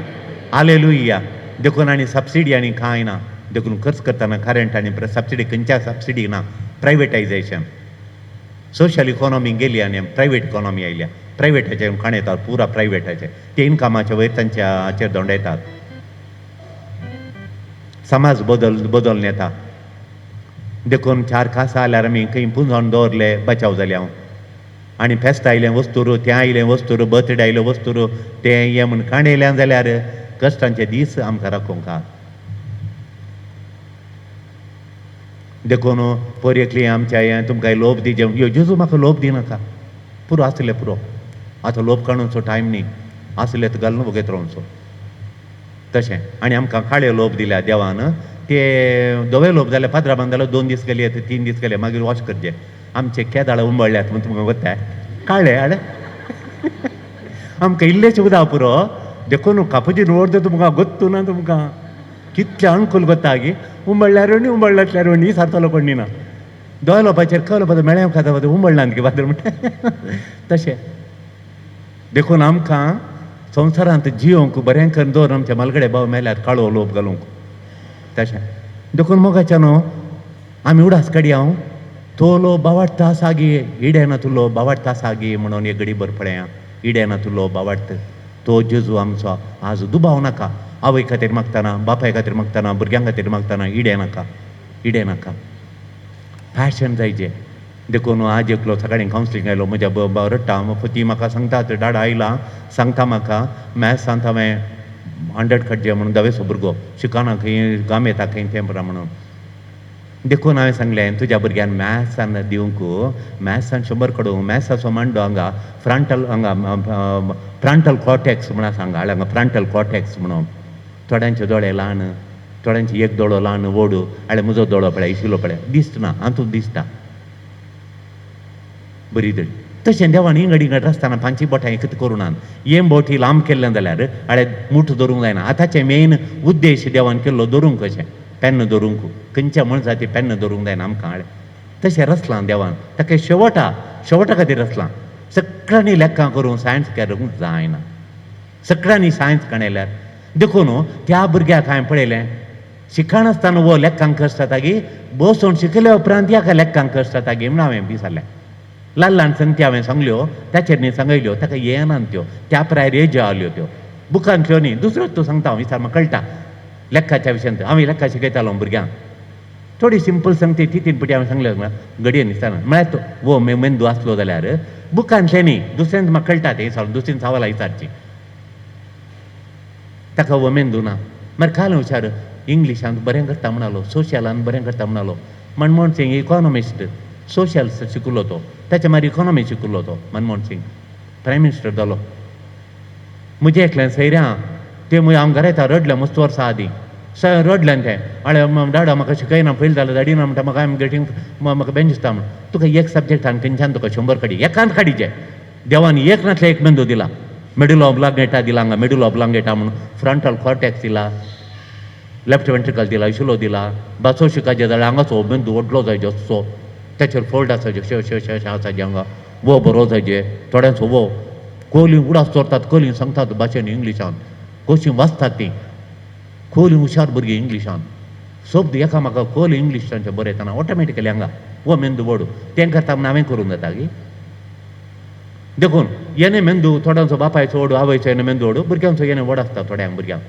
hallelujah. देखून आनी सबसिडी आनी कांय ना, देखून खर्च करतना करंट आनी सबसिडी खंयच्या सबसिडी ना. प्रायवेटायजेशन, सोशल इकॉनॉमी गेली आनी प्रायवेट इकॉनॉमी आयल्या. प्रायवेटाचेर खाण येतात पुरा प्रायवेटाचे, ते इनकमाचे वयर तांच्याचेर दोंडयतात. समाज बदल बदलून येता. देखून 4 कासां जाल्यार आमी खंय पुंजोवन दवरले बचाव जाले हांव. आनी फेस्त आयलें वस्तूर, तें आयलें वस्तूर, बर्थडे आयलो वस्तूर, तें हें म्हूण काणयल्यान जाल्यार कश्टांचे दीस आमकां राखूंक आहा. देखून पयर एकली आमच्या हें तुमकां लोभ दी यो जेजू म्हाका लोभ दिनाका, पुरो आसलें पुरो. आतां लोभ काडूनचो टायम न्ही, आसले तर घालून बघत रावचो तशें. आनी आमकां काळे लोभ दिल्या देवान, ते धवे लोभ जाल्यार पाद्राबान जाल्यार 2 दीस गेले 3 दीस गेले मागीर वॉश करचे. आमचे केदाळ उंबळ्ळ्यात म्हूण तुमकां गोत्ताय काळे हाडे आमकां इल्लेशें उदक पुरो. देखून कापुजीन ओर्द तुमकां गोत्तू ना, तुमकां कितले अणकूल गोत्ता गी उंबळ्ळ्यार न्ही, उंबळ्ळ्यार न्ही सारतलो कोण ना. दोळे लोपाचेर कळ लोपाचेर मेळ्ळें खाता उंबळ्ळा न्ही फादर म्हणटा तशें. देखून आमकां संवसारांत जियोंक बरें करून दवर आमच्या मालगडे भाव मेल्यार काळो लोप घालूंक तशें. देखून मोगाच्या न्हू आमी उडास काडया हांव तोलो बावाडटा आसा गे इडे ना तुलो बावाडटा आसा गे म्हणून एक घडी भर पळया इडे ना तुलो बावाडटा तो जेजू आमचो आज दुबाव नाका. आवय खातीर मागतना, बापाय खातीर मागतना, भुरग्यां खातीर मागतना इडे नाका, इडे नाका. पॅशन जायचे. देखून आज एकलो सकाळीं कावन्सिलींग आयलो म्हज्या रडटा, ती म्हाका सांगता डाडा आयला सांगता म्हाका मॅथ्सांत हांवें 100 काडचे म्हणून, धावेचो भुरगो शिकना खंय गामेता खंय तें म्हणून. देखून हांवें सांगलें तुज्या भुरग्यान मॅथ्सान दिवंक, मॅथ्सान 100 काडूंक, मॅथ्साचो मांडो हांगा फ्रांटल हांगा फ्रांटल कॉर्टेक्स म्हणून आसा हांगा, हांगा फ्रांटल कॉर्टेक्स म्हणून. थोड्यांचे दोळे ल्हान, थोड्यांचे एक दोळो ल्हान व्हड, हांवें म्हजो दोळो पळय इशिल्लो पळय दिसना, हातूंत दिसता बरी तरी. तशें देवान इंगड इंगड आसतना पांची बोटां एकत करूं हें बोटी लांब केल्लें जाल्यार हांवें मूठ धरूंक जायना. आतांचें मेन उद्देश देवान केल्लो धरूंक कशें पेन्न धरूंक, खंयच्या मनशाचें पेन्न धरूंक जायना आमकां. हांवें तशें रचलां देवान, ताका शेवटा शेवटा खातीर रचलां. सगळ्यांनी लेखां करूंक सायन्स करूंक जायना, सगळ्यांनी सायन्स काणयल्यार. देखून त्या भुरग्याक हांवें पळयलें शिकनासतना वो लेखांक कश्ट जाता, बसून शिकल्या उपरांत ह्या लेखांक कश्ट जाता म्हणून हांवें विचारलें. ल्हान ल्हान संगती हांवें सांगल्यो, ताचेर न्ही सांगयल्यो, ताका येना त्यो, त्या प्रायर एज्यो आयल्यो त्यो बुकांतल्यो न्ही. दुसरोच तूं सांगता हांव विचार म्हाका कळटा लेखाच्या विशयांत. हांव लेखा शिकयतालो भुरग्यांक, थोडी सिंपल संगती ती तीन पटी हांवें सांगल्यो घडये दिसतना म्हळ्यार तो वो मेंदू आसलो जाल्यार बुकांतलें न्ही दुसऱ्यांत म्हाका कळटा तें विचारून, दुसऱ्यान सवालां विचारची, ताका वो मेंदू ना. मागीर काल विचार इंग्लिशांत बरें करता म्हणालो, सोशलान बरें करता म्हणालो. मनमोहन सिंग इकॉनॉमिस्ट, सोशल शिकलो तो, ताच्या मागीर इकॉनॉमी शिकलो तो मनमोहन सिंग, प्रायम मिनिस्टर जालो. म्हजें एकल्यान सैऱ्यां तें म्हजें हांव घरा येता रडलें मस्त वर्सां आदीं, रडलें तें, हांवें डाडा म्हाका शिकयना फेल जालें धाडिना म्हणटा म्हाका, I am getting म्हाका बेंच दिसता म्हण. तुका एक सब्जेक्टान खंयच्यान तुका 100 काडी, एकांत काडीचे देवान एक नासलें एक मेंदू दिला, मेडुला ऑब्लांगेटा दिला हांगा, मेडुला ऑब्लांगेटा म्हणून फ्रंटल कॉर्टेक्स दिला, लेफ्ट वेंट्रिकल दिला, इशुलो दिला, बासो शिकाचे जाल्यार हांगाचो मेंदू व्हडलो जाय जसो ताचेर फोल्ड आसाचे शे शे शे आसाचे हांगा, वो बरो जायचे थोड्यांचो वो कोली उडास चोरतात, कोली सांगतात भाशेन इंग्लिशान कशी वाचतात ती कोली हुशार भुरगीं इंग्लिशान शब्द एकामेका कोली इंग्लिश तांचे बरें येतना ऑटोमॅटिकली हांगा वो मेंदू व्हड तें करता म्हणून हांवें करूंक जाता की. देखून येणे मेंदू थोड्यांचो बापायचो व्हड, आवयचो येणे मेंदू व्हड, भुरग्यांचो येणे व्हड आसता, थोड्यांक भुरग्यांक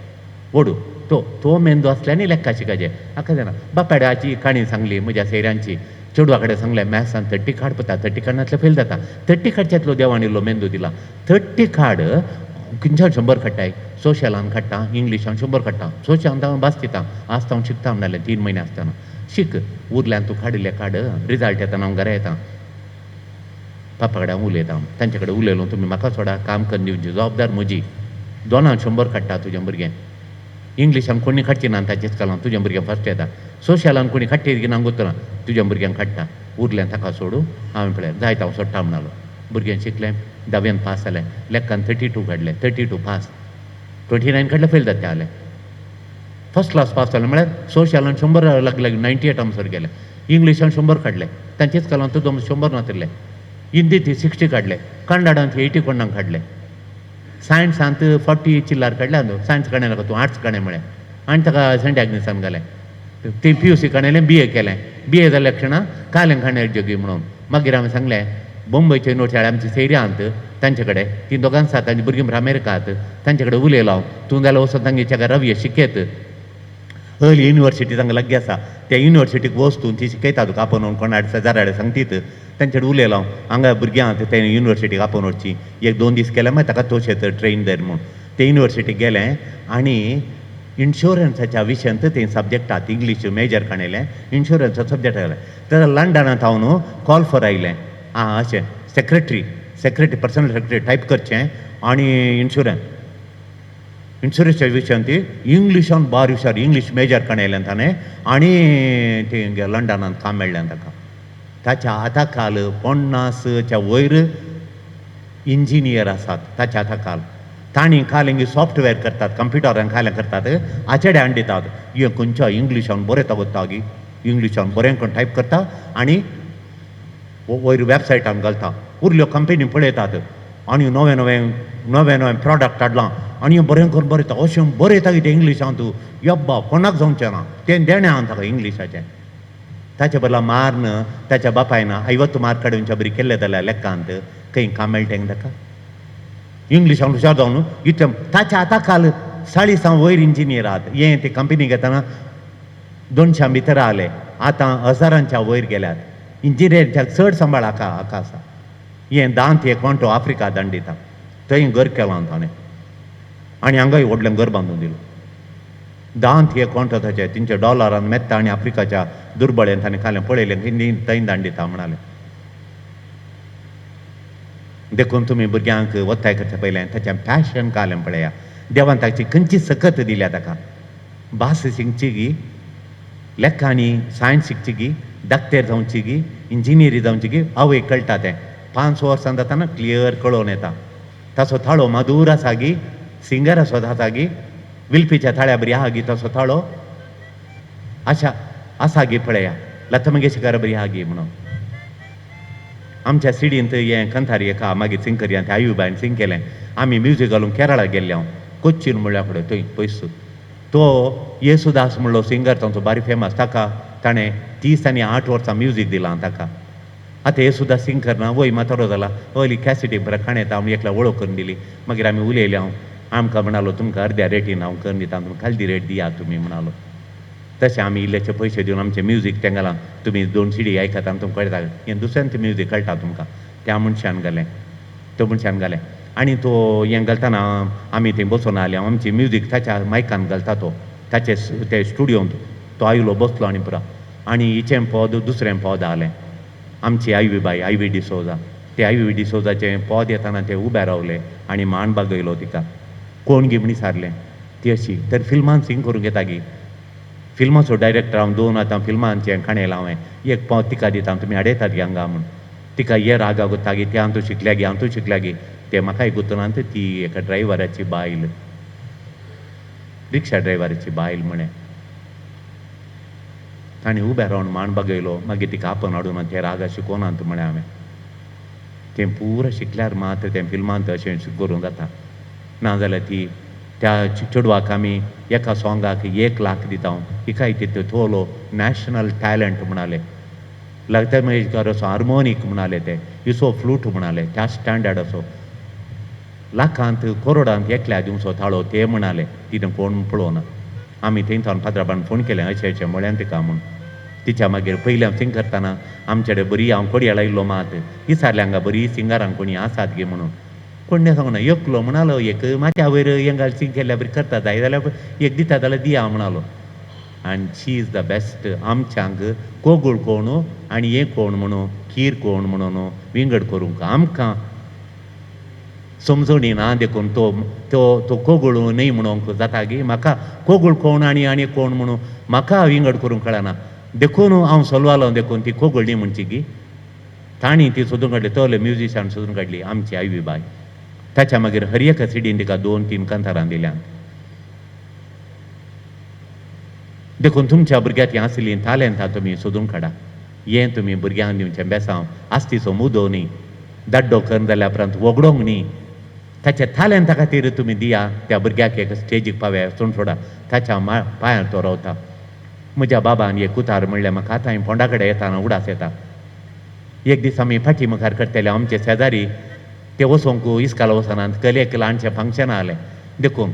व्हड तो तो मेंदू आसल्यानी लेखा शिकाचे हाका जाणा. बापायची काणी सांगली म्हज्या सैऱ्यांची, चेडवा कडेन सांगलें मॅथ्सान 30 काड पळता, 30 काडनासलें फेल जाता, 30 काडच्यांतलो देवान इल्लो मेंदू दिला, 30 काड खंयच्यान 100 काडटाय, सोशलान काडटा, इंग्लिशान 100 काडटा, सोशलान हांव भास दिता, आज हांव शिकता म्हणलें 3 म्हयने आसतना शीक, उरल्यान तूं काडिल्लें काड, रिजल्ट येतना हांव घरा येता, पापा कडेन हांव उलयता, तांचे कडेन उलयलो तुमी म्हाका सोडा, काम करून दिवची जबाबदार म्हजी, 2 100 काडटा तुजें भुरगें, इंग्लिशान कोणी काडची ना ताचेच कलान तुजें भुरगें फर्स्ट येता, सोशलान कोणी काडटी ना गोतना तुज्या भुरग्यांक काडटा, उरलें ताका सोडू. हांवें पळय जायत हांव सोडटा म्हणालो. भुरगें शिकलें, 10वेन पास जालें, लेखान 32 काडलें, 32 पास, 29 काडलें फेल जाता जालें, फर्स्ट क्लास पास जालें म्हळ्यार सोशलान 100 लागले, 98 आमसर गेलें, इंग्लिशान 100 काडलें, तांचेच कलान तुजो 100 नातिल्लें, हिंदीत 60 काडलें, कन्नडांत 80 कोणाक काडलें, सायन्सांत 40 चिल्लार काडलें, सायन्स काडलें नाका तूं आर्ट्स काडलें म्हळें आनी ताका सेंट एग्नेसान घालें, ती PUC काडलें, BA केलें, BA जाल्या क्षणा कालें काडलें जगी म्हणून. मागीर हांवें सांगलें बंबयचे युनिवर्सिटी आमची सैऱ्यांत तांचे कडेन ती दोगां आसात, तांची भुरगीं अमेरिकात, तांचे कडेन उलयलो हांव, तूं जाल्यार वचून तांगे रवये शिकयत, अर्ली युनिवर्सिटी तांकां लागीं आसा त्या युनिवर्सिटीक वच तूं, ती शिकयता तुका आपोवन कोणा शेजाऱ्या कडेन सांगतीत, तांचे कडेन उलयलो हांव, हांगा भुरग्यां ते युनिवर्सिटीक आपोवन वचची, 1-2 दीस केले मागीर ताका तशें ट्रेन धर म्हूण. ते युनिवर्सिटीक गेलें आनी इन्शुरन्साच्या विशयांत ते सब्जेक्टात इंग्लीश मेजर काणयलें, इन्शुरन्साचो सब्जेक्ट आयलें. तर लंडनांत हांव न्हू कॉल फॉर आयलें, आं अशें secretary secretary personal secretary type करचें आनी इन्शुरन्साच्या विशयांत ती इंग्लिशान बार हुशार, इंग्लीश मेजर काणयलें ताणें आनी तें लंडनांत काम मेळ्ळें ताका. ताच्या हाता खाल 50च्या वयर इंजिनियर आसात ताच्या हाता खाल, तांणी काल सॉफ्टवेअर करतात, कंप्युटरान खालें करतात, आचेडे हाडून दितात, हें खंयच्या इंग्लिशान बरें तगोता गी, इंग्लिशान बरें करून टायप करता आनी वयर वेबसायटान घालता, उरल्यो कंपनी पळयतात आनी नवें नवें नवें नवें प्रॉडक्ट हाडलां आनी बरें करून बरयता, अशें बरयता की तें इंग्लिशान तूं यब्बा कोणाक जावचें ना, तें देणें आहा ताका इंग्लिशाचें. ताचे बदला मार्न ताच्या बापायन 50 मार्क काडूनच्या बरी केल्लें जाल्यार लेखांत खंय काम मेळटा ताका, इंग्लिशान हुशार जावन इतलें. ताच्या हाता खाल 40 वयर इंजिनियर आहात, हें ते कंपनी घेतना 200 भितर आले, आतां हजारांच्या वयर गेल्यात. इंजिनियरींग चड सांबाळ हाका हाका आसा. हें दांत एक कोण तो आफ्रिका दांड दिता, थंय घर केलां ताणें आनी हांगाय व्हडलें घर बांदून दिलो. दांत हे कोण तो ताचे तेंच्या डॉलरान मेत्ता आनी आफ्रिकाच्या दुर्बळेन ताणें खालें पळयलें थंय दांड दिता म्हणालें. देखून तुमी भुरग्यांक वत्ताय करचें पयलें ताचें पॅशन कालें पळया. देवान ताची खंयची सकत दिल्या ताका, भास शिकची गी, लेखांनी सायन्स शिकची गी, डाक्टर जावची गी, इंजिनियरी जावची गी, आवय कळटा तें 5 वर्सां जाताना क्लियर कळोवन येता. ताचो थाळो माधूर आसा गी, सिंगर आसो आसा गी, विल्पीच्या थाळ्या बरी आहा गी ताचो थाळो आशा आसा गी पळया, लता मंगेशकर बरी आहा गी म्हणून. आमच्या सिडींत हें कंथारी एका मागीर सिंग करया तें आयुबायन सिंग केलें. आमी म्युजीक घालून केरळा गेल्ले हांव, कोच्चीन म्हणल्या फुडें थंय पयस तो येसुदास म्हणलो सिंगर तांचो बारी फेमस, ताका ताणें 30 आनी 8 वर्सां म्युजीक दिलां ताका. आतां येसुदास सिंग करना वय म्हातारो जाला, हयली कॅसेटी बरें खाण येता आमी एकल्या वळख करून दिली. मागीर आमी उलयले, हांव आमकां म्हणालो तुमकां अर्द्या रेटीन हांव करून दिता, तुमकां खालदी रेट दिया तुमी म्हणालो. तशें आमी इल्लेशे पयशे दिवन आमचें म्युजीक तें घालां, तुमी 2 सीडी आयकता आनी तुमकां कळटा हें दुसऱ्यांचें म्युजीक कळटा तुमकां. त्या मनशान घालें, तो मनशान घालें आनी तो हें घालतना आमी थंय बसून आयले, आमची म्युजीक ताच्या मायकान घालता तो ताचे ते स्टुडियोंत तो आयलो बसलो आनी पुरा आनी हिचें पद दुसरें पद आयलें. आमची आयवी बाय आयवी डिसोजा, ते आयवी डिसोजाचें पद येताना ते उबे रावले आनी मान बागयलो तिका. कोण गी म्हणी सारलें ती अशी तर फिल्मान सिंग करूंक येता गी. फिल्माचो डायरेक्टर हांव 2 आतां फिल्मांचें काणयलां हांवें, एक पावत तिका दिता तुमी हाडयतात गी हांगा म्हूण. तिका हे रागा गुत्ता गी, ते हांव शिकल्या गी, हांव शिकल्या गी, ते म्हाकाय गुत्तना ती एका ड्रायव्हराची बायल, रिक्षा ड्रायव्हराची बायल म्हळें. ताणें उबें रावन मान बागयलो. मागीर तिका आपोवन हाडून ते रागा शिकोवनात म्हळें हांवें. तें पुरो शिकल्यार मात तें फिल्मांत अशें करूंक जाता, नाजाल्यार ती त्या चेडवाक आमी एका सोंगाक 1 लाख दिता हांव, हिकाय तितू थोलो नॅशनल टॅलंट म्हणाले, लता मंगेशकर असो हार्मोनीक म्हणाले, ते इसो फ्लूट म्हणाले, त्या स्टँडर्ड असो लाखांत करोडांत एकल्या दिवचो थाळो ते म्हणाले. तिणें कोण पळोवना. आमी थंय थावन फादराबान फोन केलें अशें अशें म्हळ्यान तिका म्हूण. तिच्या मागीर पयलें हांव सिंग करतना आमचे कडेन बरी हांव कोडयाळ आयिल्लो मात विचारलें हांगा बरी सिंगरांक कोणी आसात गे म्हणून. कोण सांगना एकलो म्हणालो एक माथ्या वयर हें घाल सिंग केल्यार बरी करता जाय जाल्यार एक दिता जाल्यार दिया म्हणालो. आनी शी is the best. आमच्यांक कोगूळ कोण आनी हें कोण म्हणून खीर कोण म्हणून विंगड करूंक आमकां समजणी ना, देखून तो तो तो कोगूळ न्हय म्हणूंक जाता गी म्हाका कोगूळ कोण आनी आनी कोण म्हणून म्हाका विंगड करूंक कळना, देखून हांव सोलवालो देखून ती कोगूळ न्ही म्हणची गी. तांणी ती सोदून काडली, तोले म्युजिशियन सोदून काडली आमची आयवी बाय. ताच्या मागीर हर एका सिडीन तिका 2-3 कांतारां दिल्यात. देखून तुमच्या भुरग्याक आसलीं तालेंतां तुमी सोदून काडा, हें तुमी भुरग्यांक दिवचें बेसांव आस्तीचो मुदो न्ही, दाड्डो करून जाल्या उपरांत वगडोंक न्ही, ताच्या तालेंता खातीर तुमी दिया त्या भुरग्याक एक स्टेजीक पावया सोड सोडा ताच्या पांयार तो रावता. म्हज्या बाबान एक उतार म्हणलें म्हाका आतां फोंडा कडेन येताना उडास येता. एक दीस आमी फाटी मुखार करतले आमचे शेजारी ते वचोंक इस्काल वचनात, कलेक ल्हानशें फंक्शन आसलें देखून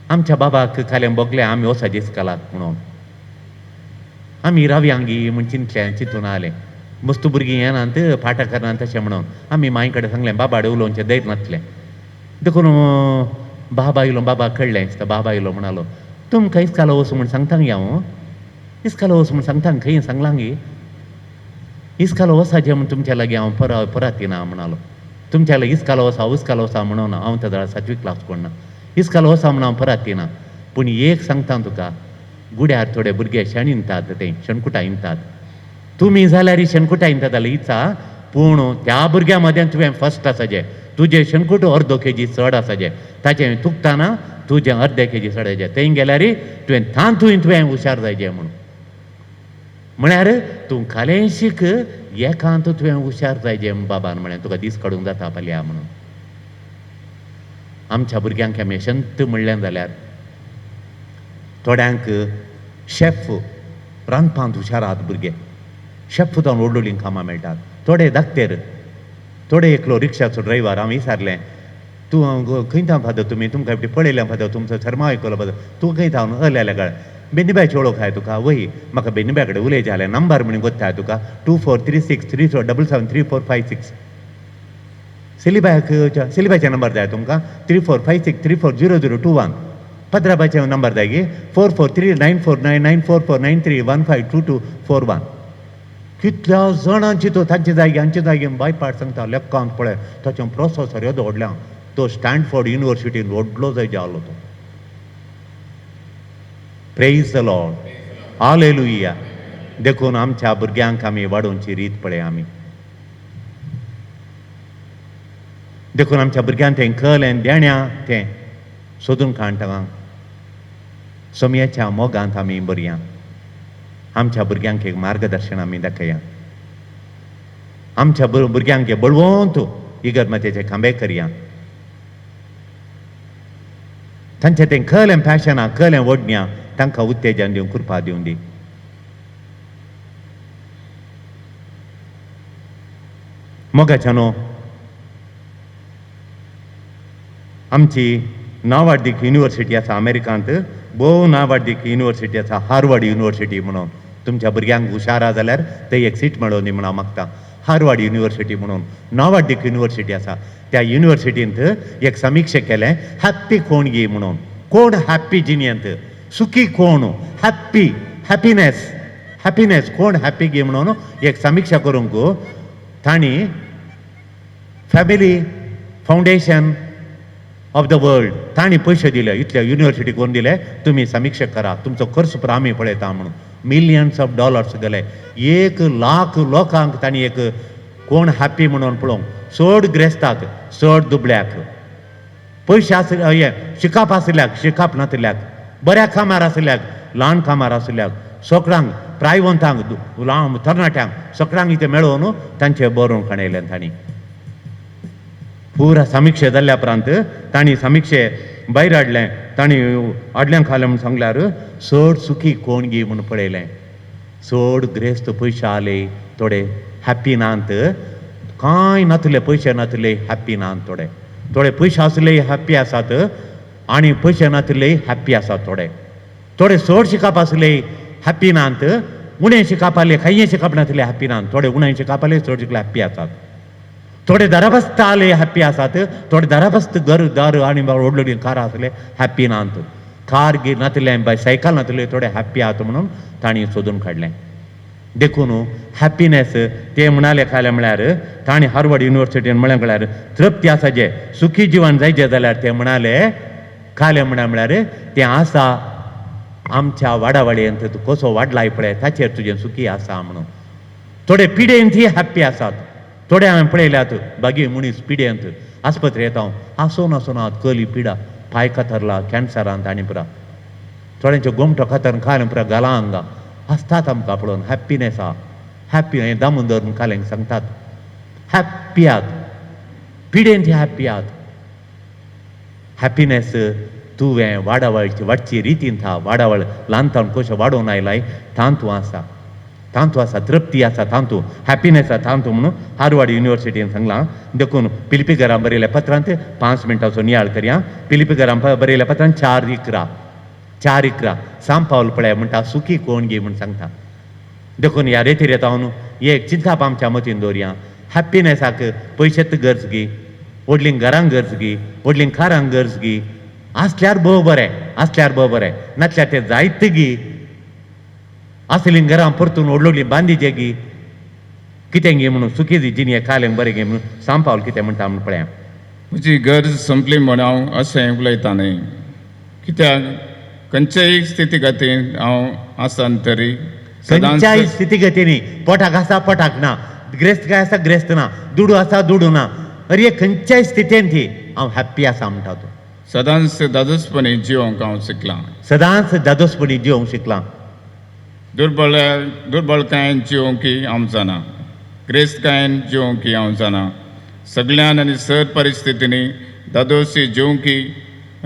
आमच्या बाबाक खालें भोगलें आमी वचपाचें इस्कालाक म्हणून. आमी रावयांगी म्हूण चिंतलें, चिंतून आयलें मस्त भुरगीं येनात पाठां करनात तशें म्हणून आमी माई कडेन सांगलें बाबा कडेन उलोवचें धैर्य नासलें. देखून बाबा आयलो, बाबा कळ्ळें दिसता, बाबा आयलो म्हणालो तुमकां इस्काला वचूं म्हूण सांगता गे हांव, इस्काला वचूं म्हूण सांगता खंय सांगलां गे, इस्काला वचाचें म्हूण तुमच्या लागीं हांव परत येना म्हणालो. तुमच्या लागीं इस्काला वचा उस्काला वचा म्हणून हांव त्या 7वी क्लास कोण ना, इस्काला वचा म्हूण हांव परत येना. पूण एक सांगता तुका, गुड्यार थोडे भुरगे शेण हिंदतात, ते शेणकुटां हिंदतात, तुमी जाल्यार शेणकुटां हिंदतात जाल्यार इत्सा, पूण त्या भुरग्यां मदें तुवें फर्स्ट आसाचें, तुजें शेणकूट अर्दो केजी चड आसाचें, ताचें तुकतना तुजें अर्दे केजी चड आसाचें, थंय गेल्यार तुवें तातूंत तुवें हुशार जायचें म्हणून. म्हळ्यार तूं खालें शीक एकांत तुवें हुशार जायचें बाबान म्हळें, तुका दीस काडूंक जाता फाल्यां म्हणून. आमच्या भुरग्यांक आमी शंत म्हणलें जाल्यार थोड्यांक शेफ रांदपांत हुशार आहात भुरगे, शेफ जावन व्हडलीं कामां मेळटात, थोडे धाकटेर, थोडे एकलो रिक्षाचो ड्रायव्हर. हांव विचारलें तूं खंय थावन फादर तुमी, तुमकां पळयलें फादर, तुमचो शर्मा आयकलो फादर, तूं खंय थावन अलेल्या काळ बेनीबायची वळख आहाय तुका? वय, म्हाका बेनीबाय कडेन उलय जालें, नंबर म्हणून गोत्ताय तुका 2436 34 77 34 56. सिलीबायक सिलीबायचे नंबर जाय तुमकां 34 56 34 0 0 2 1. पद्राबायचे नंबर जाय गे 4 4 3 9 4 9 9 4 4 9 3 1 5 2 2 4 1. कितल्या जाणांची तो तांचे जागे हांचे जागे बायपाट सांगता लेक्कांत पळय ताचें प्रोसेसर येदो व्हडल्या तो स्टॅनफोर्ड युनिवर्सिटीन व्हडलो जाय जालो तो. Praise the Lord, hallelujah. देखून आमच्या भुरग्यांक आमी वाडोवची रीत पळय आमी. देखून आमच्या भुरग्यांक तें कलें देण्या तें सोदून काडटा. सोमयाच्या मोगांत आमी बरया, आमच्या भुरग्यांक एक मार्गदर्शन आमी दाखया, आमच्या भुरग्यांक बळवंत इगर्मतेचे खांबे करया. तांचें तें कलें फॅशनां कलें ओडण्या तांकां उत्तेजन दिवन कृपा दिवन दी. मोगाच्या न्हू आमची नावाडदीक युनिवर्सिटी आसा अमेरिकांत, भोव नावाडदीक युनिवर्सिटी आसा हार्वर्ड युनिवर्सिटी म्हणून. तुमच्या भुरग्यांक हुशार आसा जाल्यार थंय एक सीट मेळोवन दी म्हणून हांव मागता. हार्वर्ड युनिवर्सिटी म्हणून नावाडदीक युनिवर्सिटी आसा. त्या युनिवर्सिटींत एक समिक्षा केलें हॅप्पी कोण गी म्हणून, कोण हॅप्पी जिणेंत सुखी कोण, हॅप्पी हॅपिनेस हॅपिनेस कोण हॅप्पी गी म्हणून एक समिक्षा करूंक तांणी family foundation of the world तांणी पयशे दिले, इतले युनिवर्सिटी करून दिले तुमी समिक्षा करा, तुमचो खर्च पुरो आमी पळयता म्हणून. मिलियन्स ऑफ डॉलर्स गेले. 1 लाख लोकांक तांणी एक कोण हॅप्पी म्हणून पळोवंक, चड ग्रेस्ताक चड दुबळ्याक, पयशे आशिल्ले हे शिकप आशिल्ल्याक शिकप नाशिल्ल्याक, बऱ्या कामार आशिल्ल्याक ल्हान कामार आशिल्ल्याक, सगळ्यांक प्रायवंतांक ल्हान तरणाट्यांक सगळ्यांक इतें मेळोवन तांचें बरोवन काडयलें तांणी. पुरा समिक्षे जाल्ल्या उपरांत तांणी समिक्षे भायर हाडलें, तांणी हाडलें खालें म्हूण सांगल्यार चड सुखी कोण गी म्हूण पळयलें, चड ग्रेस्त पयशे आले थोडे हॅप्पी नात, कांय नातले पयशे नातले हॅप्पी नात, थोडे थोडे पयशे आसले हॅप्पी आसात आनी पयशे नातले हॅप्पी आसात, थोडे थोडे चड शिकप आसले हॅप्पी नात, उणें शिकप आसले खंय शिकप नातले हॅप्पी नात, थोडे उणें शिकप आसले चड शिकले हॅप्पी आसात, थोडे दाराबस्त आले हॅप्पी आसात, थोडे दाराबस्त घर दार आनी व्हडली कारां आसले हॅप्पी नात, कार गी नातले बाय सायकल नातले थोडे हॅप्पी आहात म्हणून तांणी सोदून काडलें. देखून हॅप्पिनेस ते म्हणाले खाले म्हळ्यार तांणी हार्वर्ड युनिवर्सिटीन म्हळें म्हळ्यार तृप्ती आसा जे सुखी जिवन जायचें जाल्यार ते म्हणाले खाले म्हणा म्हळ्यार तें आसा आमच्या वाडावाडयेंत तूं कसो वाडलाय पळय ताचेर तुजें सुखी आसा म्हणून. थोडे पिडेंत ही हॅप्पी आसात, थोडे हांवें पळयल्यात बागी मनीस पिडेंत आस्पत्रे येता हांव आसून आसून कली पिडा पांय कातरला कॅन्सरांत आनी पुरा थोड्यांच्यो गोमटो कातर खालें पुरा गाला हांगा आसतात आमकां पळोवन हॅप्पिनेस आहा, हॅप्पी हें दामोदर म्हूण कालेंक सांगतात हॅप्पी आहात, पिडेंत ही हॅप्पी आहात. हॅप्पिनेस तुवें वाडावळची वाडची रितीन था वाडावळ ल्हान तावन कशें वाडोवन आयलाय तांतू आसा, तांतू आसा तृप्ती आसा तांतू हॅप्पिनेस आसा तांतू म्हणून हार्वर्ड युनिवर्सिटीन सांगलां. देखून पिलिपी घरां बरयल्या पत्रांत 5 मिनटांचो नियाळ करया. पिलिपी घरां बरयल्या पत्रांत 4:11 4:11 सांत पावल पळय म्हणटा सुखी कोण गी म्हूण सांगता. देखून ह्या रेतीर येता न्हू एक चिंताप आमच्या मतीन दवरया, हॅप्पिनेसाक पयशेच गरज गी, व्हडलीं घरांक गरज गी, व्हडलीं कारांक गरज गी, आसल्यार भोव बरें आसल्यार भोव बरें, नासल्यार तें जायत गी, आसलीं घरां परतून व्हडली बांदिचे गी कितें गी म्हणून सुखी जिणी खालें बरें गी म्हणून सांत पावल कितें म्हणटा म्हूण पळया. म्हजी गरज संपली म्हूण हांव अशें उलयता न्हय, कित्याक खंयचेय स्थिती खातीर हांव आसन तरी खंयच्याय स्थितीगतीनी पोटाक आसा पोटाक ना, ग्रेस्त काय आसा ग्रेस्त ना, दुडू आसा दुडू ना, अरे खंयच्याय स्थितीन ती हांव हॅप्पी आसा म्हणटा तूं. सदांच दादोसपणी जिवंक हांव शिकलां, सदांच दादोसपणी जिवंक शिकलां, दुर्बळकायेन जिवंक हांव जाणा, ग्रेस्तकायेन जिवंक हांव जाणा, सगळ्यान आनी सर परिस्थितींनी दादोशी जिवंकी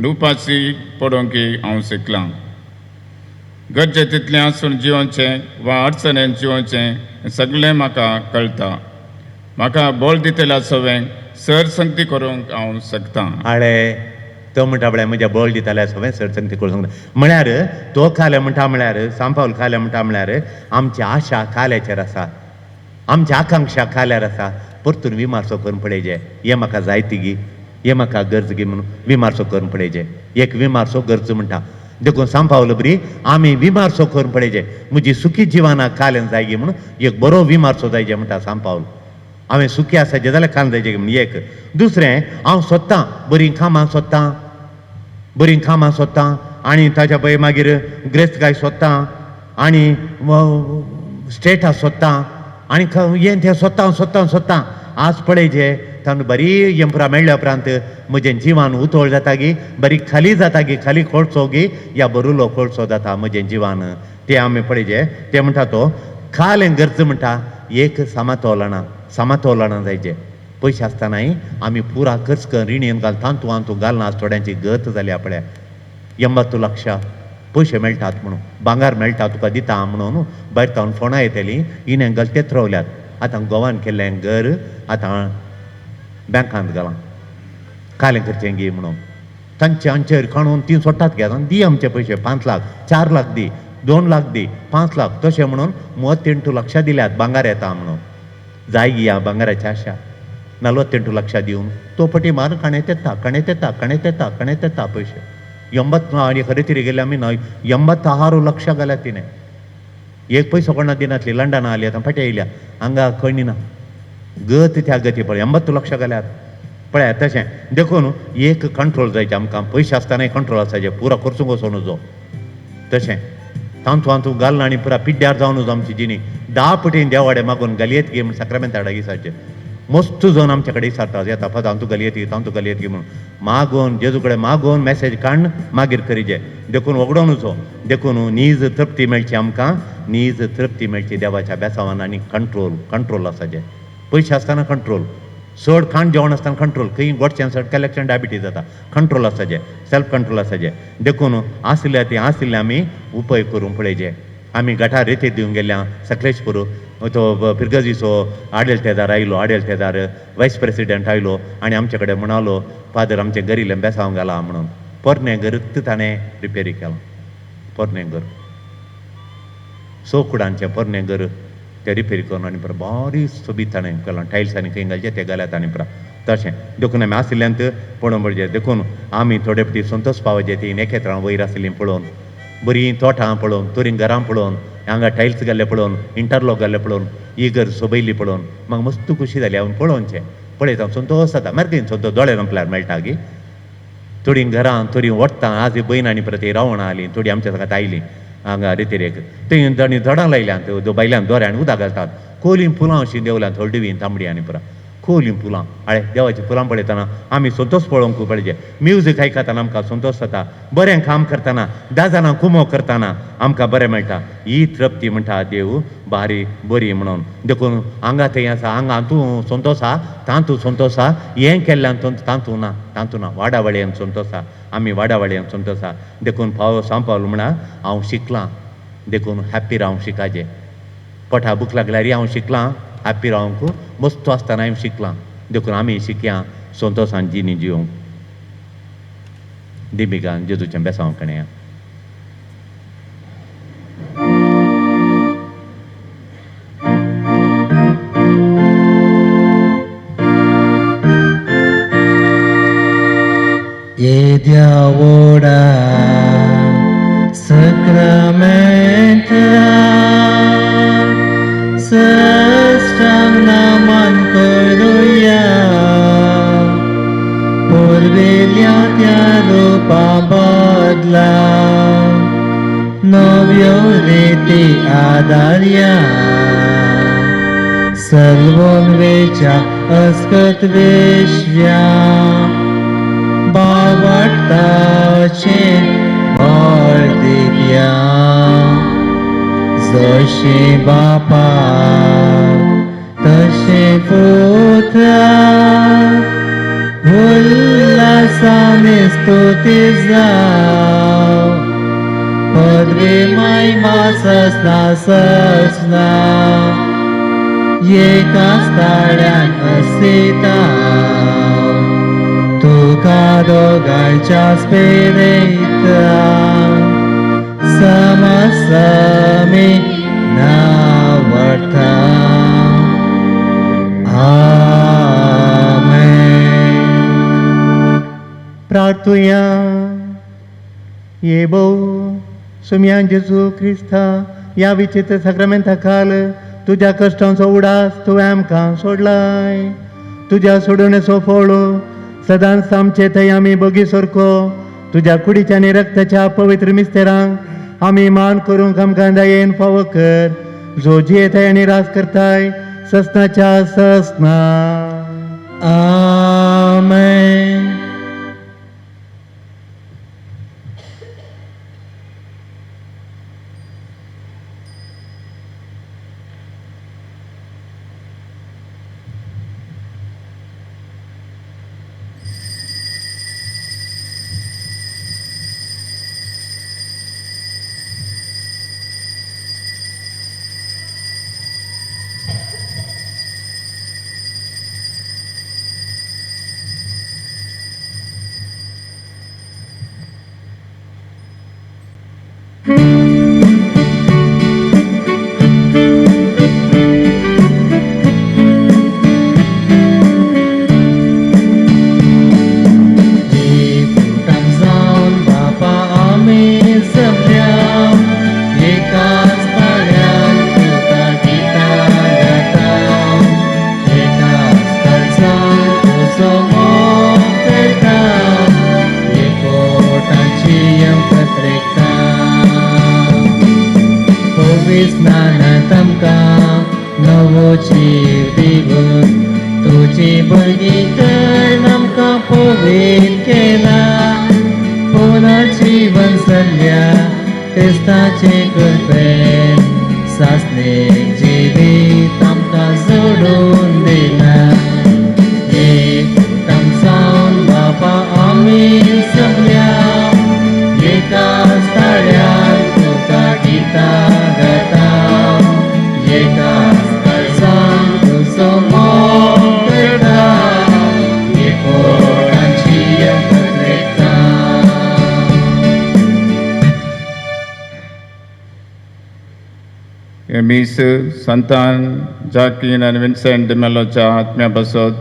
रुपाची पडोवंक हांव शिकलां. गरजे तितलें आसून जिवनचें वा अडचणेन जिवनचें सगळें म्हाका कळटा, म्हाका बळ दितल्या सवें सर संगती करूंक हांव शकतां. आळे तो म्हणटा पळय म्हज्या बळ दिताले सगळें सडसंग करून सांगता. म्हळ्यार तो खाले म्हणटा म्हळ्यार सांपावल खाले म्हणटा म्हळ्यार आमची आशा खाल्याचेर आसा, आमची आकांक्षा खाल्यार आसा. परतून विमार्सो करून पळयचे, हें म्हाका जाय ती, हें म्हाका गरज गी म्हणून विमार्सो करून पळयचे. एक विमार्सो गरज म्हणटा. देखून सांपावल बरी आमी विमार्सो करून पळयचे, म्हजी सुखी जिवाना खाल्यान जाय गी म्हणून एक बरो विमार्सो जायचे म्हणटा सांपावल. हांवें सुखी आसाचें जाल्यार खाल जायचें म्हणून एक. दुसरें हांव सोदतां बरीं कामां सोदतां, बरीं कामां सोदतां आनी ताच्या पळय मागीर ग्रेस्तकाय सोदतां आनी स्टेटस सोदतां आनी हें तें सोदतां सोदतां सोदतां. आज पळयचे तांकां बरी यंत्रां मेळ्ळ्या उपरांत म्हजें जिवान उतळ जाता गी, बरी खाली जाता गी, खाली कोळसो गी या बरुलो कोळसो जाता म्हजें जिवान. तें आमी पळयचे. तें म्हणटा तो खालें गरज म्हणटा एक समतोलना, समतोलना जायचे. पयशे आसतनाय आमी पुरा खर्च कर रिणीन घाल तांतू आंतू घालना. थोड्यांची गत जाल्या पळय, 80 लक्षां पयशे मेळटात म्हणून, भांगर मेळटा तुका दिता म्हणून भायर तावन फोणां येतलीं, हिणें गलतेच रावल्यात. आतां गोवान केल्लें घर आतां बँकांत घालां, कालें करचें गी म्हणून तांचे आमचेर काणून ती सोडटात गे. आतां दी आमचे पयशे 5 लाख, 4 लाख दी, 2 लाख दी, 5 लाख तशें म्हणून 38 लक्षां दिल्यात भांगर येता म्हणून. जाय गी ह्या भांगराची आशा 48 लक्षां दिवन तो पटी मार काणेत येता, काणेत येता, काणेत येता, काणेत येता पयशे. 80 आनी खरें तरी गेले आमी न्हय 86 लक्षां घाल्यात तिणें. एक पयसो कोणा दिनासली. लंडना आली आतां फाटीं येयल्या, हांगा खंय ना गत त्या गती पळय 80 लक्षां घाल्यात पळयात. तशें देखून एक कंट्रोल जायचें आमकां, पयशे आसतनाय कंट्रोल आसाचें, पुरा खर्चूंक वचूं नजो. तशें तांतू तांतू घालना आनी पुरा पिड्ड्यार जावन नजो आमची जिणी. 10 पटीन देवाडे मागून घालयेत गी म्हण साक्रामेंताडा दिसाचें मस्त जावन आमचे कडेन विचारता येता फादर तांतू घालयेत गी, तांतू घालयेत गी म्हणून मागून जेजू कडेन मागून मॅसेज काडून मागीर करीजे. देखून वगडोवन वचो. देखून नीज तृप्ती मेळची आमकां, नीज तृप्ती मेळची देवाच्या बेसावान. आनी कंट्रोल, कंट्रोल आसाचें. पयशे आसतना कंट्रोल, चड खाण जेवण आसतना कंट्रोल, खंय गोडचें चड केल्यार डायबिटीज जाता. कंट्रोल आसाचें, सेल्फ कंट्रोल आसाचें. देखून आसल्या ती आसल्या आमी उपाय करूंक पळयचे. आमी गटार रेती दिवंक गेल्या सकलेशपूर, तो फिरगजीचो आडेलतेदार आयलो, आडेलतेदार वायस प्रेसिडेंट आयलो आनी आमचे कडेन म्हणालो फादर आमचें घरीलें बेसांव घालां म्हणून. पोरणें घर ताणें रिपेरी केलां, पोरणें घर 6 कुडांचें पोरणें घर तें रिपेरी करून आनी परत बारीक सोबीत ताणें केलां, टायल्स आनी खंय घालचें तें घाल्यात आनी परत तशें. देखून आमी आशिल्ल्यांत पळोवंक पळोवचें. देखून आमी थोडे फावटी संतोष पावचे ती नखेत्रां वयर आशिल्लीं पळोवन, बरीं तोटां पळोवन, तोरी घरां पळोवन, हांगा टायल्स घाल्ले पळोवन, इंटरलॉक घाल्ले पळोवन, ही घर सोबयल्ली पळोवन म्हाका मस्त खुशी जाली. हांवें पळोवचें पळयता संतोष जाता. मागीर संतोष दोळे रंपल्यार मेळटा गी. थोडीं घरां थोडीं वडटां आज भयण आनी परत रावणां आयलीं, थोडीं आमच्या सांगात आयलीं हांगा रेतिरेक. थंय तांणी झाडां लायल्यांत, भायल्यान दोऱ्यान उदक घालतात, कोलीं फुलां अशीं देवल्यांत, हळडुवीं तांबडी आनी पुरा खोलीं फुलां. आळे देवाचीं फुलां पळयतना आमी संतोष पळोवंक पळयचे. म्युजीक आयकतना आमकां संतोष जाता, बरें काम करतना, 10 जाणां कुमो करतना आमकां बरें मेळटा. ही तृप्ती म्हणटा देव बारी बरी म्हणून. देखून हांगा थंय आसा, हांगा तूं संतोष आहा, तातूं संतोष आहा, हें केल्ल्यान तातूं ना, तातूं ना, वाडावळयेन संतोष आहा, आमी वाडावळयेन संतोष आहा. देखून पाव सांपावल म्हणा हांव शिकलां, देखून हॅप्पी रावंक शिकाचें. पोटा भूक लागल्यार हांव शिकलां हॅप्पी रावंक, मस्त आसतना हांवें शिकलां. देखून आमी शिकया संतोषान जिणी जिवंक. दिबिकान जेजूचें बेसांव कणया. येद्या व्हडा सक्रामेंता साष्टांग नमन करुया, पुर्विल्ल्या त्या रुपा बदला नव्यो रिती आदारया, सलवून वेच्या अस्कत वेश्या बावडताचें बळ दिव्या, जशें बापा तशें पुत्रा उल्हासान स्तुती जावं, पदवी महिमा ससना ससना एकाच ताळ्यान आसता तुका दोगांयच्या स्पिरिता समसमी नावडता. आमेन. प्रार्थुया. ये भोव सुमयान जेजू क्रिस्ता ह्या विचित्र साक्रामेंता खाल तुज्या कश्टांचो उडास तुवें आमकां सोडलाय. तुज्या सोडवणेचो फळ सदांच आमचे थंय आमी बोगी सारको तुज्या कुडीच्या आनी रक्ताच्या पवित्र मिस्तेरांक आमी मान करूंक आमकां दयेन फावो कर, जो जियेताय आनी राज करताय ससनाच्या ससना. आमेन. एकूटान जावन बापा आमी सगल्या एकाच ताळ्यान तुका गितां गाता, एकाच काळजान तुजो मोग करता, एकवटाची एकत्रिकता. पवित्र स्नानांत आमकां नवो जीव दिवन तुजी भुरगीं कर आमकां पवित्र केला. पुनर्जीवन सल्ल्या क्रिस्ताचे कृपेन सासणीक जिवीत आमकां जोडून दिला. एकूटान जावन बापा आमी सगल्या एकाच ताळ्यान तुका गितां गाता, एकाच काळजान तुजो मोग करता, एकवटाची एकत्रिकता. हे मीस संतान जाकीन आनी विन्सेंट डिमेल्लोच्या आत्म्या पासत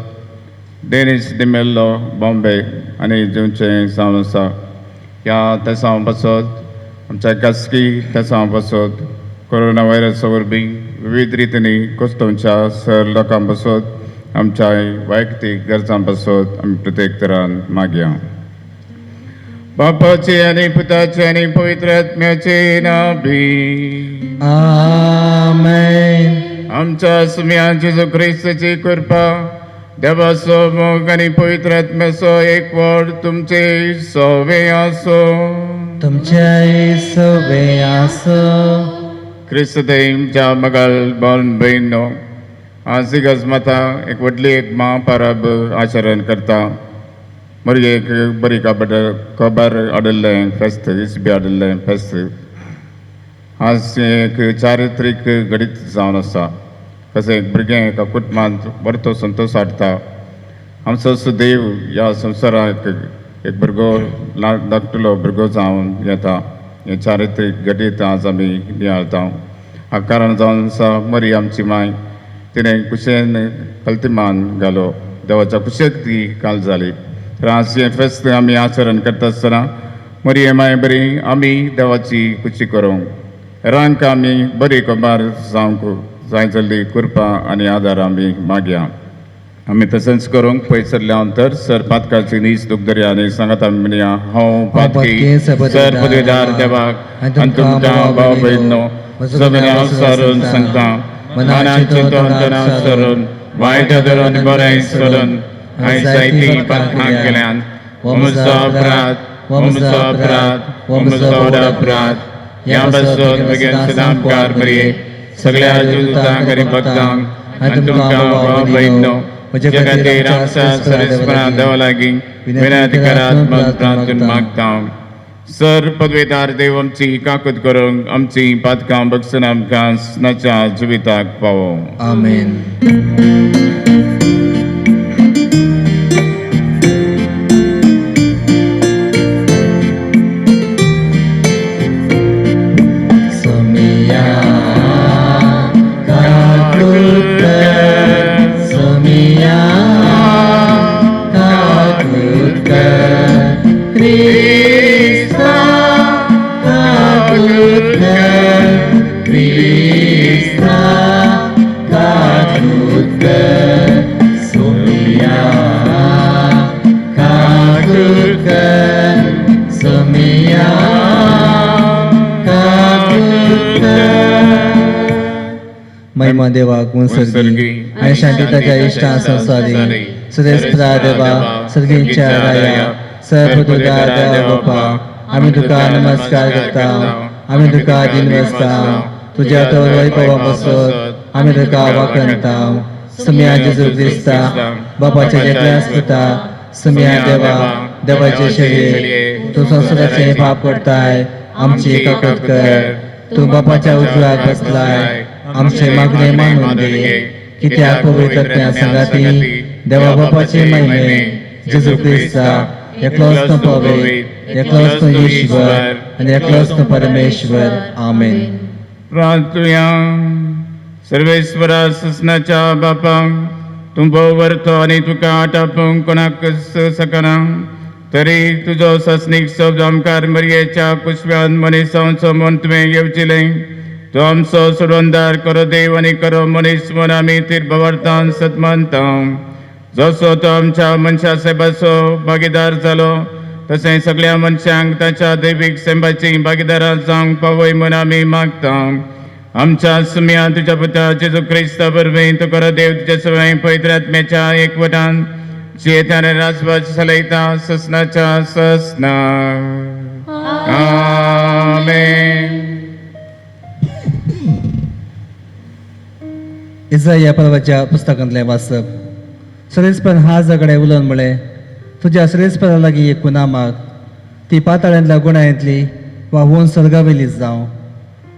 डेनीस डिमेल्लो बॉम्बे आनी जेवचें जावन आसा ह्या तेसांव पासत आमच्या खासगी तेसांव पासत कोरोना व्हायरसा वरवीं विविध रितींनी कोस्तोवच्या सर लोकां पासत आमच्या वैयक्तीक गरजां पासत आमी प्रत्येक तरान मागया. बापाचे आनी पुताचे आनी पवित्र आत्म्याचे नांवी. आमेन. आमच्या सुम्या जेजू क्रिस्ताची कृपा, देवाचो मोग आनी पवित्र आत्म्याचो एकवट तुमचे सवे आसो. तुमच्याय सवे आसो. क्रिस्त देमच्या मगाल बाल भयणो, आज इगर्ज माता एक व्हडली एक महापरब आचरण करता. बरी एक बरी खबर खबर हाडिल्लें फेस्त, इसबी हाडिल्लें फेस्त. आज एक चारित्रीक घडीत जावन आसा. कशें एक भुरगें एका कुटुंबांत बरो संतोश हाडटा. आमचो सुदैव ह्या संवसाराक एक भुरगो धाकटुलो भुरगो जावन येता. हें चारित्रीक घडीत आज आमी नियाळता. हाका कारण जावन आसा मरी आमची माय. तिणें कुशेन कल्तिमान घालो, देवाच्या कुशेक ती काल जाली. तर आज हें फेस्त आमी आचरण करता आसतना मरी माय बरी आमी देवाची कुशी करूंक रांक आमी बरी खबर जावंक जाय जाल्ली कृपा आनी आदार आमी मागया. आमी तशेंच करूंक पयसरल्या अंतर सर पातकाची नीच दुखदरी आनी सांगात आमी म्हणया, हांव पातकी सर पदवीदार देवाक आनी तुमकां भाव भयणो सगळ्यां सारून सांगता, मनान चिंतून तणाव सरून वायट धरून बरें सोडून हांवें जायतीं पातकां केल्यान. हो म्हजो अपराध, हो म्हजो अपराध, हो म्हजो व्हड अपराध. ह्या पासून म्हगे सदांकार मरये सगळ्या जुतांक आनी भक्तांक आनी तुमकां भाव भयणो म्हज्या खातीर आमच्या सरेस्परा देवा लागीं विनंती करात म्हूण प्रार्थून मागता. सर पदवेदार देव आमची काकूत करूंक आमची पातकां बगसून आमकां स्नाच्या जिविताक पावो. आमेन. काकूत कर क्रिस्ता, काकूत कर क्रिस्ता, काकूत कर सोमिया, काकूत कर सोमिया, काकूत कर. महिमा देवाक उत्सर्गी आणि शांतताच्या इश्टा संसारी सुरेश देवा सर्गीच्या राया सर्वदुर्गा देवा बापा, आमी तुका नमस्कार करता, आमी तुका दिन बसता, तुज्या तोर वैभवा बसत आमी तुका वाखणता. सुम्या जेजू क्रिस्ता बापाच्या जेकल्या आसता, सुम्या देवा देवाचे शरीर, तूं संवसाराचे पाप करताय, आमची काकूत कर. तूं बापाच्या उजव्याक बसलाय, आमचे मागणे मानून दे. कित्याक पवित्र संगाती देवा बापाचे महिमे जेजू क्रिस्ता एकलोच तूं पवित्र, एकलोच तूं ईश्वर आनी एकलोच तूं परमेश्वर. आमेन. प्रार्थुया. सर्वेश्वरा ससनाच्या बापा, तूं भोव वरतो आनी तुका आटापूंक कोणाक शकना, तरी तुजो ससनीक शब्द आमकार मरयेच्या कुशव्यान मनीस जावचो म्हूण तुवें येवजिलें. तो आमचो सोडवणदार, करो देव आनी करो मनीस म्हूण आमी तीर सत मानता. जसो तो आमच्या मनशा सेबाचो भागीदार जालो, तशें सगळ्या मनशांक ताच्या दैवीक सेंबाची भागीदारां जावंक पावय म्हूण आमी मागता. आमच्या सुम्या तुज्या पुता जेजू क्रिस्ता वरवीं, तूं खरो देव तुज्या सवय पवित्र आत्म्याच्या एकवटान जियेता आनी राजभास चलयता ससनाच्या ससना. आमेन. इजाया पर्वाच्या पुस्तकांतलें वाचप. सरेस्पर हाजाकडे उलोवन म्हळें, तुज्या सरेस्परा लागीं एक कुना माग, ती पाताळ्यांतल्या गुणा येतली वा हून स्वर्गावेली जावं.